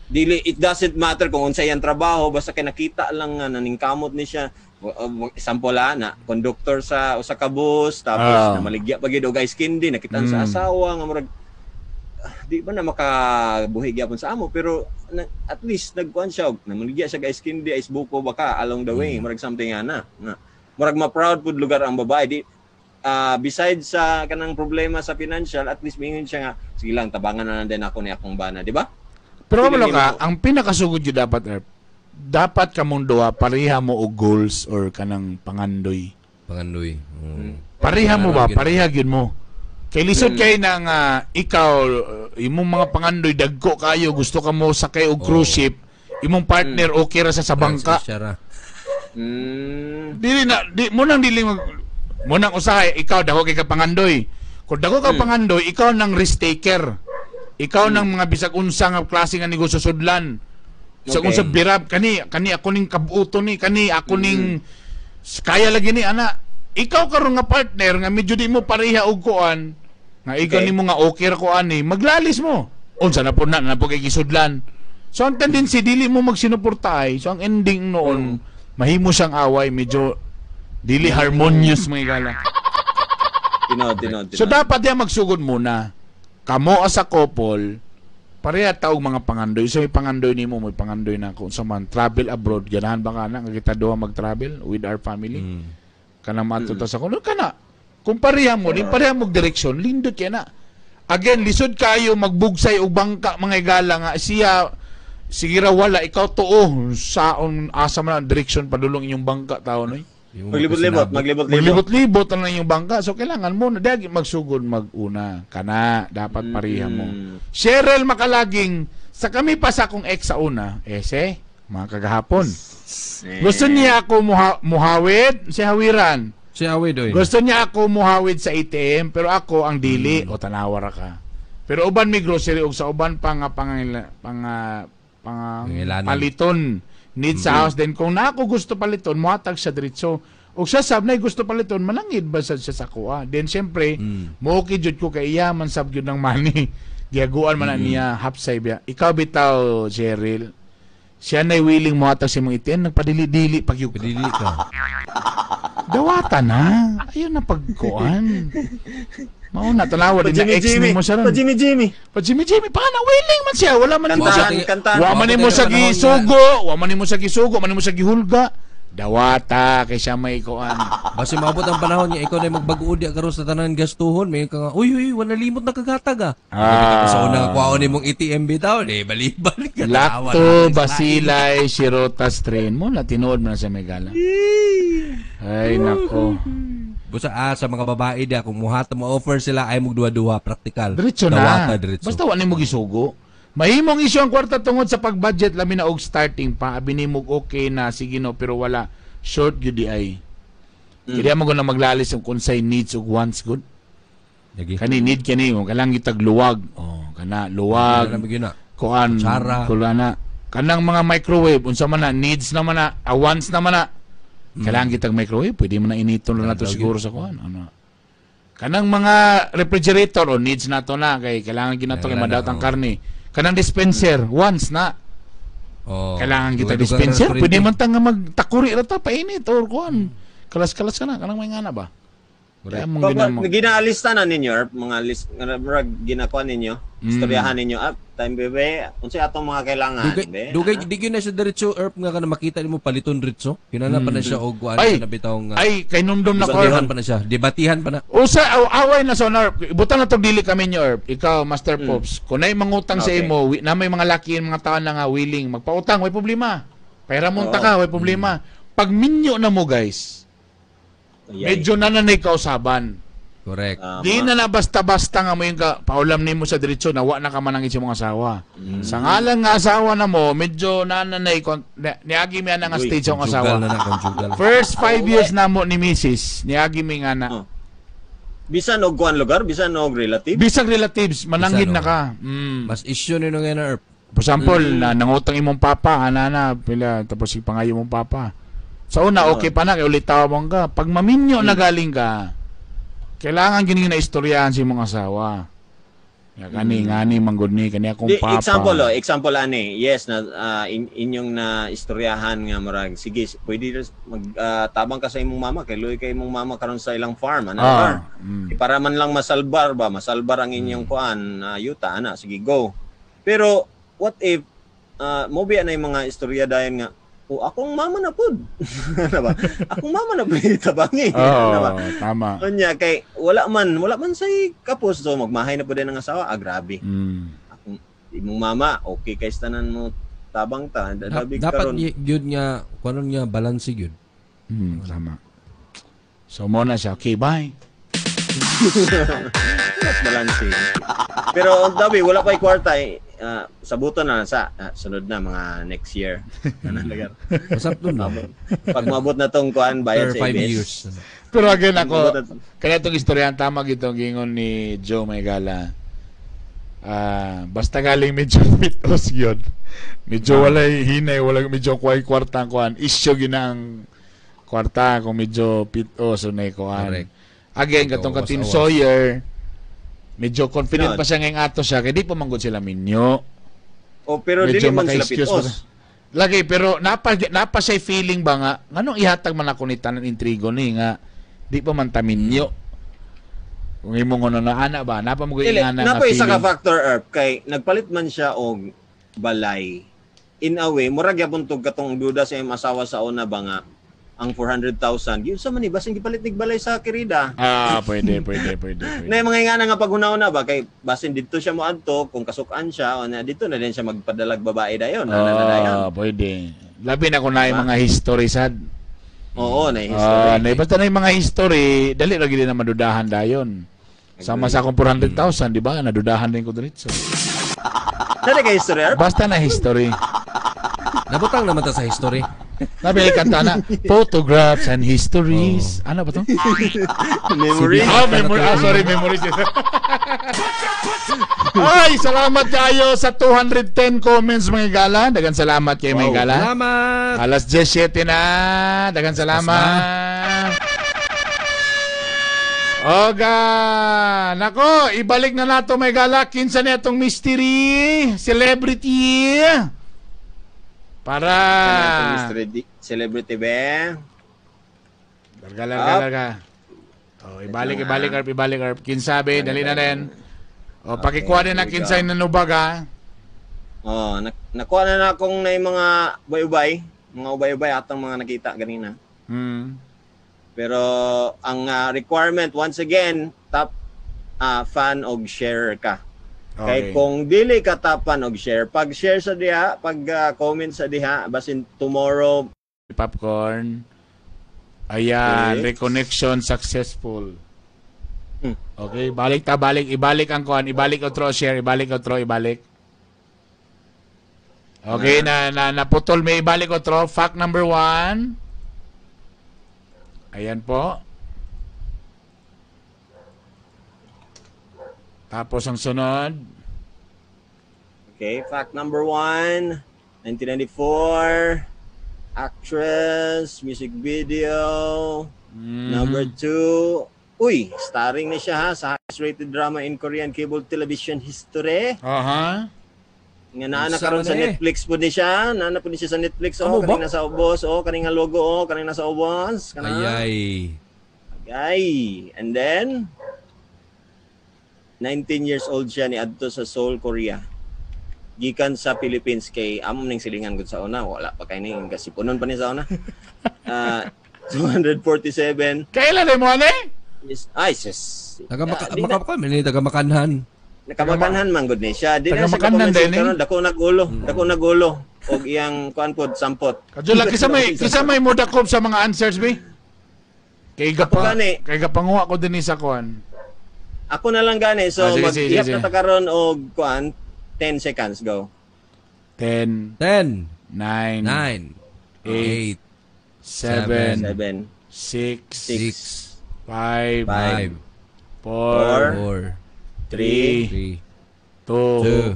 Dili, it doesn't matter kung unsa iyang trabaho, basta kay nakita lang nga naningkamot ni siya. Example na conductor sa usa ka bus, tapos namaligya pa gyud og ice candy, nakitaan sa asawa nga murag di ba na makabuhi gyapon sa amo, pero na, at least nagkuan siya og namaligya siya og ice candy, ice buko baka along the way, murag something nga na, na murag ma-proud pud lugar ang babae di besides sa kanang problema sa financial, at least mingon siya nga sige lang, tabangan na lang din ako ni akong bana, di ba? Pero Feeling kabalo ka, nimo. ang pinakasugod yun dapat, Erp, dapat kamong duha, pareha mo og goals or kanang pangandoy. Pangandoy. Pareha mo ba? Pangarap yun. Pareha gyud mo. Kay lisod kay na nga ikaw, imong mga pangandoy dagko kayo, gusto ka mo sakay og cruise ship, imong partner okay ra sa bangka. Siya ra. Dili na di mo nang dili mag mo nang usahay ikaw dako kay ka pangandoy. Kung dako ka pangandoy, ikaw nang risk taker. Ikaw nang mga bisag unsa nga klase nga negosyo sudlan. Bisag unsa birab kani kani ako ning kabuto ni kani ako ning kaya lagi ni ana. Ikaw karon nga partner nga medyo di mo pareha og kuan nga ikaw nimo nga okay ra ko ani, maglalis mo. Unsa na po na na po kay gisudlan. So ang tendency dili mo magsinuporta ay. So ang ending noon mahimo siyang away, medyo dili harmonious mga igala. Tinod. So dapat diya magsugod muna. Kamo as a couple, pareha taog mga pangandoy. So may pangandoy nimo, may pangandoy na kung sa man travel abroad, ganahan ba ka na nga kita duha mag-travel with our family? Kanang maadto ta sa kuno kana. Kung pareha mo, di pareha mo direksyon, lindot kay na. Again, lisod kayo magbugsay og bangka mga igala nga siya sige ra wala ikaw tuo saon asa man ang direksyon padulong inyong bangka taon oy. Maglibot-libot, maglibot-libot. Maglibot-libot na lang yung bangka. So kailangan mo na dagi magsugod maguna kana dapat pareha mo. Cheryl Makalaging sa kami pa sa akong ex sa una, ese mga kagahapon. Gusto niya ako muhawid, si hawiran. Si hawid oy. Gusto niya ako muhawid sa ATM pero ako ang dili o tanawa ra ka. Pero uban may grocery og sa uban pa nga paliton. Need sa house then kung na ako gusto paliton mohatag siya diretso og siya sab na gusto paliton manangid ba sad siya sa kuha then syempre mo okay jud ko kay iya man sab gyud ng money giaguan man na niya hapsay biya ikaw bitaw Cheryl siya nay willing mohatag sa imong ATM nagpadili-dili pag yug dili ka dawata na ayun na pagkuan mao na tanawa din na ex nimo siya ron. Pa Jimmy. Pa Jimmy pa na willing man siya wala man kantaan. Wa man nimo sa gisugo, wa man nimo sa gisugo, man nimo sa gihulga. Dawata kay siya may kuan. Basi maabot ang panahon niya ikaw na magbag-o di karon sa tanan gastuhon, may ka nga uy uy wala limot na kagatag ah. Sa una kuwaon nimong ATM bitaw, di balibal ka. Lacto Basilay Shirota strain mo na tinuod man sa Megala. Ay nako. Busa sa mga babae dia kung muhat mo offer sila ay mugduha-duha praktikal. Diretso na. Diretso. Basta wa nimo gisugo. Mahimong isyu ang kwarta tungod sa pag-budget labi na og starting pa abi nimo okay na sige no pero wala short gyud di ay. Kaya mo na maglalis og unsay needs ug wants good. Kani need kani mo kailangan gitag luwag. Oh, kana luwag. Kuan kulana. Kanang mga microwave unsa man na needs naman na, wants naman na. Kailangan kitang microwave, pwede mo na initon na nato siguro sa kuan. Ano? Kanang mga refrigerator o needs na to na kay kailangan ginato kay madaot ang karne. Kanang dispenser, wants na. Oh, kailangan kita dispenser, pwede man ta nga magtakuri ra ta painit or kuan. Kalas-kalas ka na kanang may ngana ba? Kaya mong ginaalista na ninyo mga list ginakuan ninyo, istoryahan ninyo time bebe, unsay atong mga kailangan be. Dugay di gyud na siya diretso erp nga kana makita nimo paliton diretso. Kinana pa na siya og kuan na bitaw nga. Ay kay numdum na ko pa na siya, debatihan pa na. Usa away na sa erp. Ibutan na tog dili kami niyo erp. Ikaw Master Pops, kun nay mangutang sa imo, na may mga laki mga tawo na nga willing magpautang, way problema. Pera monta ka, way problema. Pag minyo na mo guys, medyo nananay kausaban. Correct. Di na basta-basta nga mo yung paulam nimo sa diretso na wa na ka manangit sa mong asawa. Sa ngalan nga asawa na mo, medyo nananay niagi mi ana nga stage ang asawa. Na, first 5 years na mo ni Mrs. niagi mi nga na. Bisan og kuan lugar, bisan og relative. Bisan relatives, mananghid na ka. Mas issue ni nga na erp. For example, na nangutang imong papa, ana na pila tapos ipangayo imong papa. Sa una, okay pa na, kay ulit tawa mo ka. Pag maminyo na galing ka, kailangan gini na istoryahan si mong asawa. Kani, ngani, manggod ni, kani akong papa. Example, example ani, yes, na, inyong na istoryahan nga marag, sige, pwede magtabang ka sa imong mama, kay luoy kay imong mama karon sa ilang farm, ana, para man lang masalbar ba, masalbar ang inyong kuan, yuta, ana, sige, go. Pero, what if, mo biya na yung mga istorya dayon nga, oh, akong mama na pud. Ano ba? Akong mama na pud tabangi. Oo, ano ba? Tama. Unya kay wala man say kapos so magmahay na pud din ang asawa. Ah, grabe. Akong imong mama, okay kay tanan mo tabang ta. Dapat gyud nga kunon nga balance gyud. Tama. So mo na siya. Okay, bye. Balance. Pero dabi wala pa'y kwarta eh. Sabuton na sa sunod na mga next year. Ano lugar. Masapton no. Pag maabot na tong kuan bayad After sa 5 ABS. Years. Pero again ako, kaya itong istorya, tama gitong gingon ni Joe Maygala. Basta galing medyo mitos yun. Medyo walay hinay, walay medyo kuway kwarta ang kuan. Isyo ginang kwarta kung medyo pitos o na kuan. Correct. Again, Medyo katong ka Team awas-awas. Sawyer, medyo confident Yun. Pa siya ngayong ato siya, kaya di pa manggod sila minyo. O pero dili Medyo man sila maka-excuse pitos. pa. Lagi, pero napa siya feeling ba nga, nganong ihatag man ako ni tanan intrigo ni nga, di pa man ta minyo. Kung imong ano na ana ba, napa mo Dili, ana nga napa isa ka feeling. factor, Erp, kay nagpalit man siya og balay. In a way, murag gyapon tog katong duda sa iyang asawa sa una ba nga ang 400,000. Yun sa man ni basin gipalit nig balay sa Kirida. Ah, pwede, pwede, pwede, pwede. Na yung mga nga nga paghuna-una ba kay basin didto siya moadto kung kasukan siya o na didto na din siya magpadalag babae dayon. Na, na, na, dayon. Ah, pwede. Labi na kung na yung Diba? mga history sad. Oo, na history. Ah, na basta na yung mga history, dali ra gid na madudahan dayon. Sama sa akong 400,000, di ba? Nadudahan din ko diretso. Dali kay history, Erp? Basta na history. Nabutang naman ta sa history. Nabi kanta na photographs and histories. Ano ba to? Memory. Ah, memory. Ah, sorry, memories. Ay, salamat kayo sa 210 comments, mga gala. Dagan salamat kay mga gala. Salamat. Alas 17 na. Dagan salamat. Oga, nako, ibalik na nato, may gala. Kinsa na itong mystery celebrity? Para Mystery celebrity be. Larga, larga, larga. Oh, ibalik, ibalik, Arp, ibalik, Arp. Kinsabi, dali na rin. Oh, pakikuha din na Here we go. kinsay nanubag, ha? Oh, nakuha na na akong na yung mga ubay-ubay, mga ubay-ubay atang mga nakita ganina. Pero ang requirement once again, top fan og share ka. Kay kung dili ka top fan og share, pag share sa diha, pag comment sa diha, basin tomorrow Popcorn. Ayan, Okay. reconnection successful. Okay, balik ta, balik. Ibalik ang kuan. Ibalik otro, share. Ibalik otro, ibalik. Okay, na naputol may ibalik otro. Fact number 1. Ayan po. Tapos ang sunod. Okay, fact number 1, 1994, actress, music video. Number 2, uy, starring na siya ha sa highest rated drama in Korean cable television history. Nga naa na Unsa karon man sa eh? Netflix po ni siya. Naa na po ni siya sa Netflix. Oh, Amo ba? kaning nasa ubos. Oh, kaning nga logo. Oh, kaning nasa ubos. Kana. Ayay. Ay. And then, 19 years old siya ni adto sa Seoul, Korea. Gikan sa Philippines kay amo ning silingan gud sa una, wala pa kay ning kasipunon pa ni sa una. 247 Kailan eh mo, ano eh? is ay sis. Taga maka, Di na- maka, maka, taga makanhan. Nakamakanhan man gud ni siya. Di na siya Tagamakanhan kapamansin din, eh. karon, dako nagulo, dako nagulo og iyang kuan pod sampot. Kadyo lang, kisa may mudakop sa mga answers, be. Kay gapa, gani. kay gapanguha ko din sa kuan. Ako na lang gani, so Ah, sige, mag sige, ihap sige. na ta karon og kuan 10 seconds go. 10, 10, 9, 9, 8, 8, 7, 7, 6, 6, 5, 5, 4, 4, 3, 3, 2,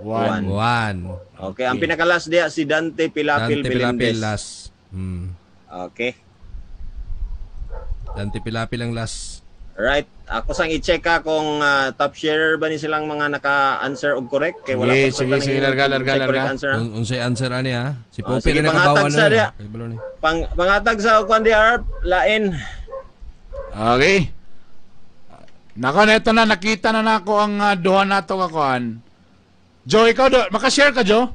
2, 1. 1. Okay, ang pinakalas diya si Dante Pilapil Dante Pilapil Melendez. last. Okay. Dante Pilapil ang last. Right. Ako sang i-check ka kung top sharer ba ni silang mga naka-answer og correct kay wala Sige, pa sa sige, tanang sige, larga, larga, correct larga. answer. Un unsay answer ani ha? Si Ah, Pope sige, na nakabawa pangatag sa na. diya. Kay balo ni. Pangatag sa kuan di Arp, lain. Okay. Nako, neto na, nakita na nako ang duha nato ka kuan. Joe, ikaw do, makashare ka, Joe?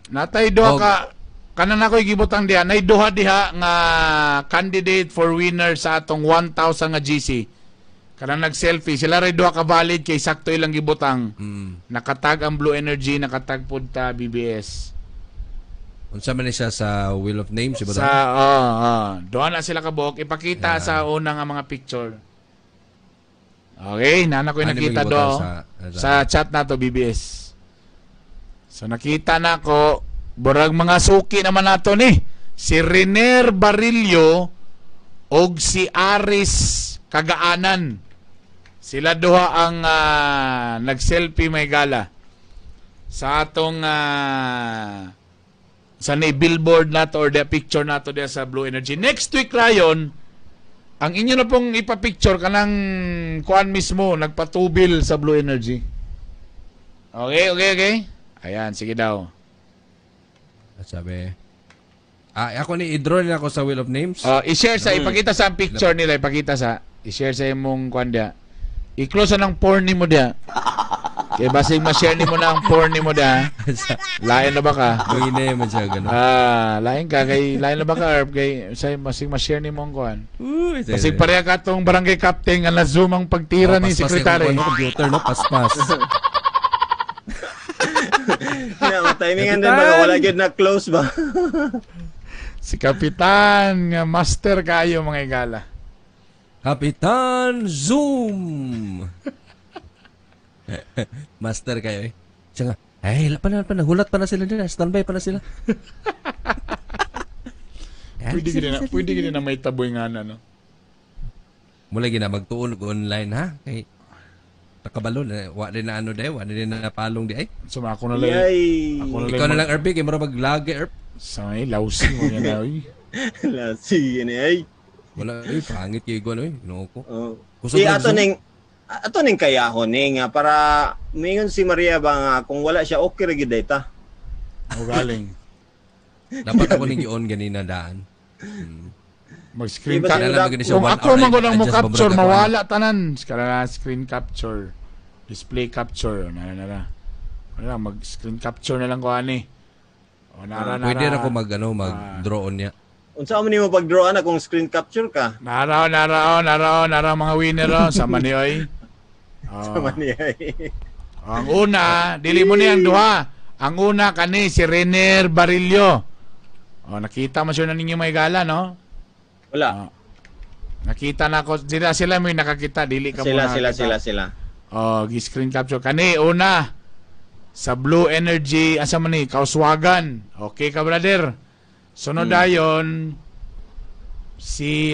Natay duha Og- ka, kanan ako gibutang diha, nay duha diha nga candidate for winner sa atong 1,000 nga GC. Kanang nag-selfie, sila ray duha ka valid kay sakto ilang gibutang. Nakatag ang Blue Energy, nakatag pud ta BBS. Unsa man ni siya sa Wheel of Names, di ba? Sa oh, oh, duha na sila kabuok, ipakita sa una nga mga picture. Okay, nana ko yung Ano nakita yung do sa chat na to BBS. So nakita na ko burag mga suki naman nato ni si Rener Barillo og si Aris Kagaanan. Sila duha ang nag-selfie may gala sa atong sa ni billboard nato or the picture nato diya sa Blue Energy. Next week rayon, ang inyo na pong ipapicture kanang kuan mismo nagpatubil sa Blue Energy. Okay. Ayan, sige daw. Sabi, ako ni i-draw nila ako sa Wheel of Names. I-share sa ipakita sa ang picture nila, ipakita sa i-share sa imong kuan diya. I-close na ng porn nimo diya. Kaya basig ma-share nimo na ang porn nimo diya. Lain na ba ka? Buhine man siya ganun. Lain ka kay lain na ba ka Herb kay say masig ma-share nimo ang kuan. Uy, Basig pareha ka tong barangay captain nga na zoom ang pagtira ni paspas secretary. yung computer, no? Paspas. Yeah, timingan din Kapitan! ba? Wala gyud na close ba? Si Kapitan nga master kayo mga igala. Kapitan Zoom! Master kayo eh. Siya nga, ay, pa na, hulat pa na sila din. Standby pa na sila. Pwede gid na, pwede gid na may taboy nga na no. Mula gina magtuon og online ha kay nakabalo na wa din na ano day, wa din na napalong di ay. So ako na lang. Yay! Ako na lang. Ikaw na lang RB kay mura maglagi erp. Sa may lousy mo yan na, oy. Sige ni ay. Wala eh pangit kay ko ano eh. Ginoo ko. Oh. Kusog Si lang ato Zoom. ning ato ning kayahon ning nga para mingon si Maria ba nga kung wala siya okay ra gyud day ta. O galing. Dapat ako ning gi-on ganina daan. Mag-screen Di ba capture. sila Kailangan siya Kung one ako hour man ko nang mo adjust, capture, babrag ako, mawala tanan. Kaya na screen capture. Display capture. Na na na. Wala, mag-screen capture na lang ko ani. O nara nara. Pwede ra ko mag ano mag-draw on niya. Unsa man nimo pag-draw ana kung screen capture ka? Nara nara nara nara mga winner oh, sama ni oy. Oh. Sama ni ay. Ang una, dili mo ni ang duha. Ang una kani si Rener Barillo. Oh, nakita mo siya na ninyo may gala, no? Wala. Ah. Nakita na ko sila sila may nakakita, dili ka mo Sila sila nakakita. sila sila. Oh, gi-screen capture kani una sa Blue Energy asa man ni Kauswagan. Okay ka brother. Sunod dayon si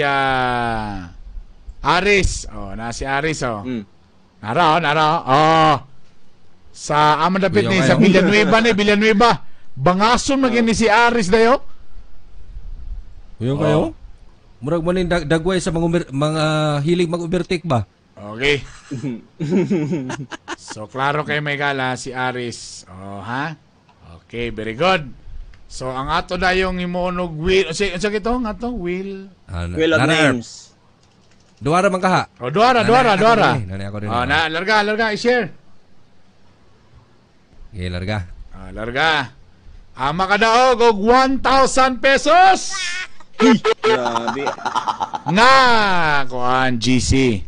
Aris. Oh, na si Aris oh. Nara oh, nara oh. Oh. Sa amo dapit ni Kuyaw sa kayo. Villanueva ni Villanueva. Bangason man ni si Aris dayo. Kuyo kayo? Murag mo ning dagway sa mga mga hilig mag-overtake ba? Okay. So klaro kay may gala si Aris. Oh, ha? Okay, very good. So ang ato dayong imunog will, unsa unsa kito ang ato will? Wheel of Nara, Erp. Names. Duara man kaha. Oh, duara, Nanay, duara, ako duara. din eh. Nanay, ako din Oh, eh. na larga, larga, i-share. Okay, larga. Ah, larga. Ang makadaog og 1,000 pesos. Grabe. Nga kuan GC.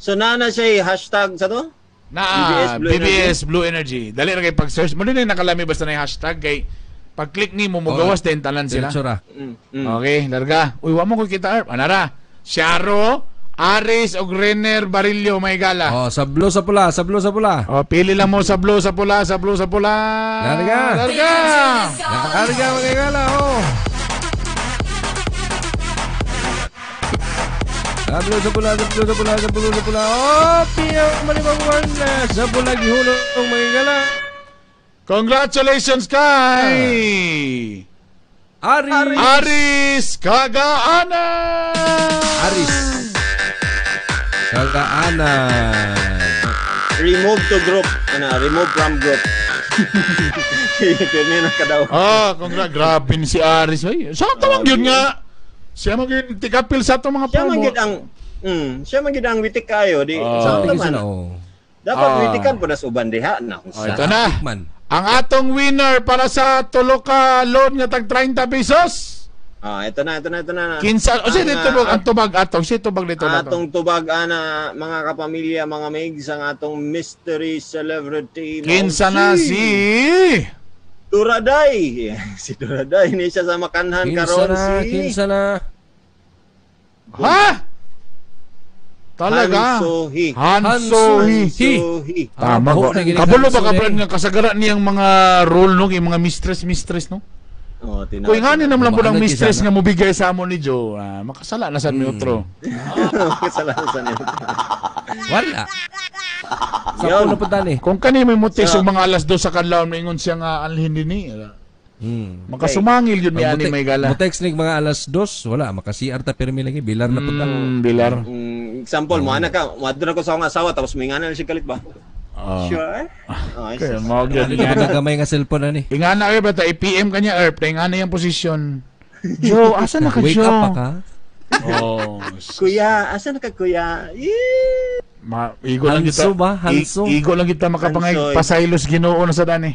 So nana siya eh, hashtag sa to? Na BBS Blue BBS Blue Energy. Dali ra kay pag-search mo din nakalami basta na yung hashtag kay pag-click nimo mogawas din tanan sila. Diretso ra. Okay, larga. Uy, wa mo ko kita Erp. Anara. Sharo, Aris og Renner Barillo may gala. Oh, sa blue sa pula, sa blue sa pula. Oh, pili lang mo sa blue, sa pula, sa blue, sa pula. Larga. Larga. Larga mga gala, oh. Sa blue sa pula, sa blue sa pula, sa blue sa pula. Oh, piyo malibang sa pula gihulong mga gala. Congratulations kay Aris. Aris Kagaana. Aris. Kagaanan. Remove to group. Ano, remove from group. Pirmi na ka daw. Ah, congrats. Grabe ni si Aris. Ay, sa tawag yun nga. Siya man gyud tikapil sa atong mga Siya man promo. gid ang siya man gid ang witik kayo di sa Tingin man. sila, oh. Dapat Ah. witikan po nas uban diha na kung Oh, sa. ito na. Man. Ang atong winner para sa tulo ka loan nga tag 30 pesos. Ah, ito na, ito na, ito na. Kinsa o Ang, si dito ang tubag atong si tubag dito na to. Atong tubag ana mga kapamilya, mga maigs ang atong mystery celebrity. Kinsa na si Duraday. Si Duraday ni siya sa makanhan Kinsa karon na, si kinsa na. Ha? Talaga. Hansohi. Hansohi. Hansohi. Tama Ah, ko. buhok na gini Kabulo ba Hansohi. ka brad nga kasagara niyang mga role no, yung mga mistress mistress no? Oh, tinaw. Kung nga ni naman po ng Ano, mistress kisana? nga mobigay sa amo ni Joe, makasala na sad mi otro. Kasalanan sa nila. Wala. Sa Yun. puno po tani. Kung kani may mutis So- yung mga alas 2 sa kadlawon maingon siya nga anlhin din ni. Makasumangil yun mi ani may gala. Mo text nig mga alas 2, wala maka-CR ta pirmi lagi bilar na pud ta. Bilar. Example, mo anak ka, moadto na ko sa akong asawa tapos may ngana na siya kalit ba? Oh. Sure. Oh, Okay, mao gyud Dito ingana. pa gamay nga cellphone ani. Ingana kayo bata i-PM kanya Erp, ingana yung posisyon. Joe, asa na ka Wake Joe? up pa ka. Oh. Kuya, asa na ka kuya? Yee! Ma, igo lang kita. Hanso ba? Hanso? Igo lang kita makapangay Hansoy. pasaylos Ginoo na sa dani.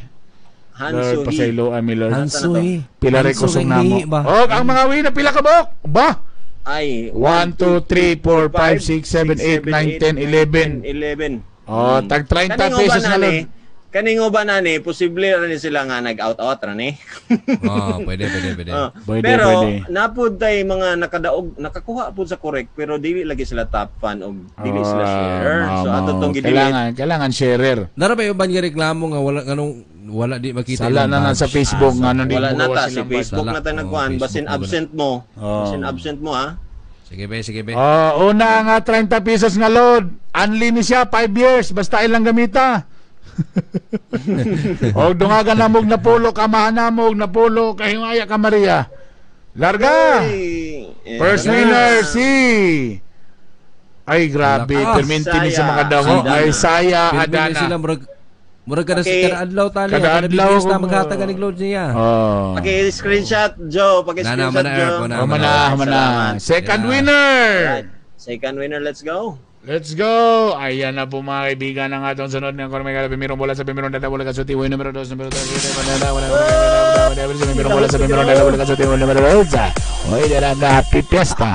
Lord, Hansohi. pasaylo ami Lord. Hansoy. Pila rin kusog Hansoy, namo. hihi ba? Og ang mga wina pila ka bok? Ba? Ay, 1 2 3 4 5 6 7 8 9 10 11. 11. Oh, tag 30 Kaningo ba pesos na nani? Lord. Kaningo ba nani? Posible ra ni sila nga nag-out-out ra ni. Oh, pwede, pwede, pwede. Oh, Pwede, pero pwede. napud tay mga nakadaog nakakuha pud sa correct pero dili lagi sila top fan og dili sila Ah, share. So mao, ato mao. tong gidelete. Kailangan, kailangan sharer. Nara ba yung uban nga reklamo nga wala nganong wala di makita Sala ilang na na badge? sa Facebook nga nung di Wala mo na gawa ta si silang Facebook Sala. na tayo Oh, nagkuhan Facebook basin mo gana. absent mo. Oh. Basin absent mo ha. Sige be, sige be. Oh, una nga 30 pesos nga load. Unli ni siya 5 years basta ilang gamita. Og dungagan namog napulo kamahan namog napulo kahimaya ka Maria. Larga. Ay, eh, First na. winner si Ay grabe, Lakas. perminti ni sa Saya. mga dango. Adana. Ay saya Pirmi ni Adana. sila murag murag kada Okay. kada adlaw tali. Kada Kada adlaw BBS na ko- maghatag aning load niya. Oh. Paki-screenshot Joe, Na, paki-screenshot na, mana, Joe. Erp, mana. Oh, mana, mana. Salamat. Second Yeah. winner. Alright. Second winner, let's go. Let's go! Ayan na po mga kaibigan ang atong sunod ng Kormegala. Pimirong bola sa pimirong data bola kasuti. Uy, numero 2, numero 3, wala, wala, wala, wala, wala, sa pimirong bola sa pimirong data bola kasuti. Uy, numero 2. Uy, dala na happy fiesta.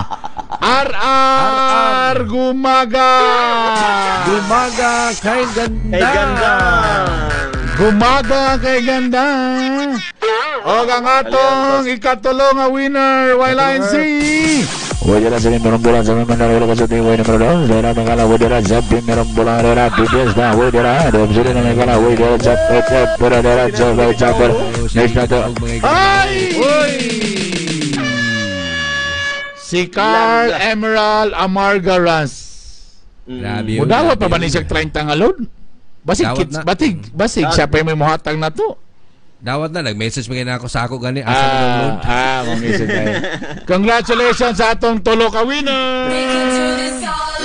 RR Gumaga! Gumaga kay ganda. Kay ganda. Gumaga kay ganda! Og ang atong ikatulo nga winner, Yline C! Uy, dala sa pimirong bola sa pimirong data bola kasuti. Uy, numero 2. Dala magala, uy, dala sa pimirong bola. Dala happy fiesta. Uy, dala. Dala magala, uy, dala sa dala, dala, dala, dala, Next na to. Ay! Uy! Si Carl Emerald Amargaras. Grabe yun, Mudawat pa grabe ba ni yun. siya 30 nga load? Basig Dawat kits, na. batig, basig siya pa yung may muhatag na to. Dawat na nag-message pa na ako sa ako gani asa na ang load. Message tayo. Congratulations sa atong tulo ka winner!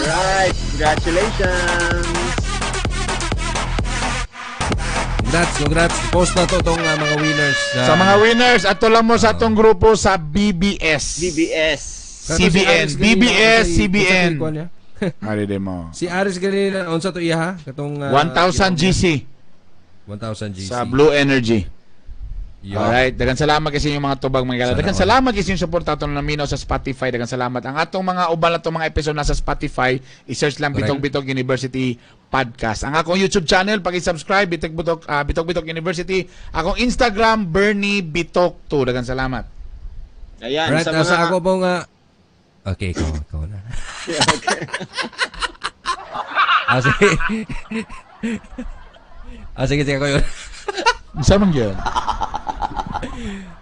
Right, congratulations. Congrats, congrats. Post na to tong mga winners. Sa mga winners, ato lang mo sa atong grupo sa BBS. BBS. CBN, BBS, CBN. Ari de mo. Si Aris ganina unsa to iya ha? Katong 1,000 GC 1,000 GC. sa Blue Energy. Yeah. Alright, daghang salamat kasi yung mga tubag mga gala. Sana Daghang all. salamat kasi yung suporta atong naminaw sa Spotify. Daghang salamat. Ang atong mga uban na itong mga episode nasa Spotify, i-search lang Correct. Bitog Bitog University Podcast. Ang akong YouTube channel, paki-subscribe Bitog Bitok Bitog Bitok University. Akong Instagram Bernie Bitok 2. Daghang salamat. Ayan, Right, sa mga sa ako pong okay, ikaw na. Okay. Sige. Sige, sige ako yun. Unsa man gyud?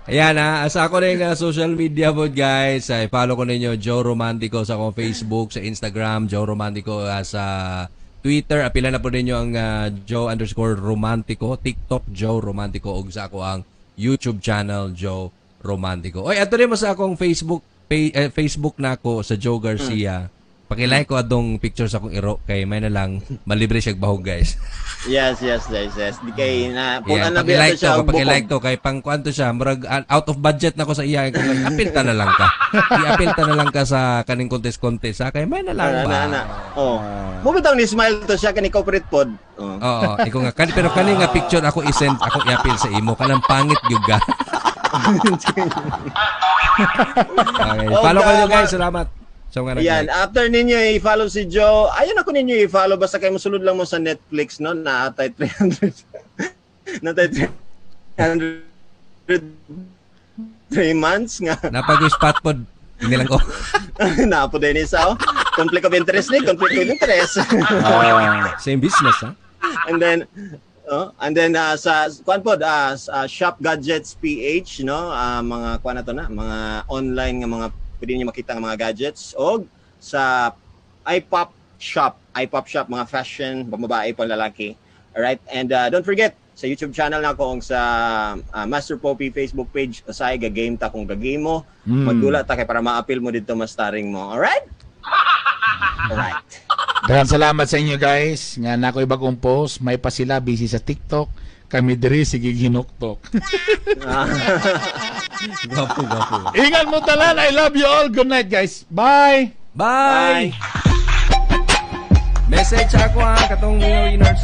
Ayan ha, sa ako rin social media po guys. Ay, follow ko ninyo Joe Romantico sa akong Facebook, sa Instagram, Joe Romantico sa Twitter. Apila na po ninyo ang Joe_Romantico, TikTok Joe Romantico ug sa ako ang YouTube channel Joe Romantico. Oy, ato rin mo sa akong Facebook Facebook na ako sa Joe Garcia. Paki-like ko adong picture sa akong iro kay may na lang malibre siya bahog guys. Yes. Di kay na Yeah, punan na paki-like biya to, siya og paki-like bukog. to kay pang kuanto siya, murag out of budget na ko sa iya kung apil ta na lang ka. I-apil ta na lang ka sa kaning contest-contest ha kay may na lang Ana, ba. ana, ana. Oh. Mo bitaw ni smile to siya kani corporate pod. Oh. Oo, ikaw nga kani pero kani nga picture ako i-send ako i-apil sa imo kanang pangit gyud ka. Okay, follow ko nyo guys, salamat. Sa mga Ayan, nag-like. after ninyo i-follow si Joe, ayun ako ninyo i-follow basta kayo mosulod lang mo sa Netflix no na atay 300. Natay 300 3 months nga Napag-spot pod ini lang ko. Naapo din isa oh. Conflict of interest ni, conflict of interest. Ah, same business, ha? And then sa kuan pod, Shop Gadgets PH, no, mga kuan na to na, mga online nga mga pwede niyo makita nga mga gadgets, og sa iPop Shop, iPop Shop, mga fashion, pambabae, lalaki. Alright, and don't forget sa YouTube channel nako ug sa Master Poppy Facebook page, usahay ga game ta kung ga-game mo, magdula ta kay para maapil mo dito mastaring mo. Alright? Alright. Daghang salamat sa inyo, guys. Nga na ako'y bagong post, may pa sila busy sa TikTok. Kami diri sige hinuktok. Gwapo, gwapo. Ingat mo tanan. I love you all. Good night, guys. Bye. Bye! Bye. Message ako ha, katong mga winners.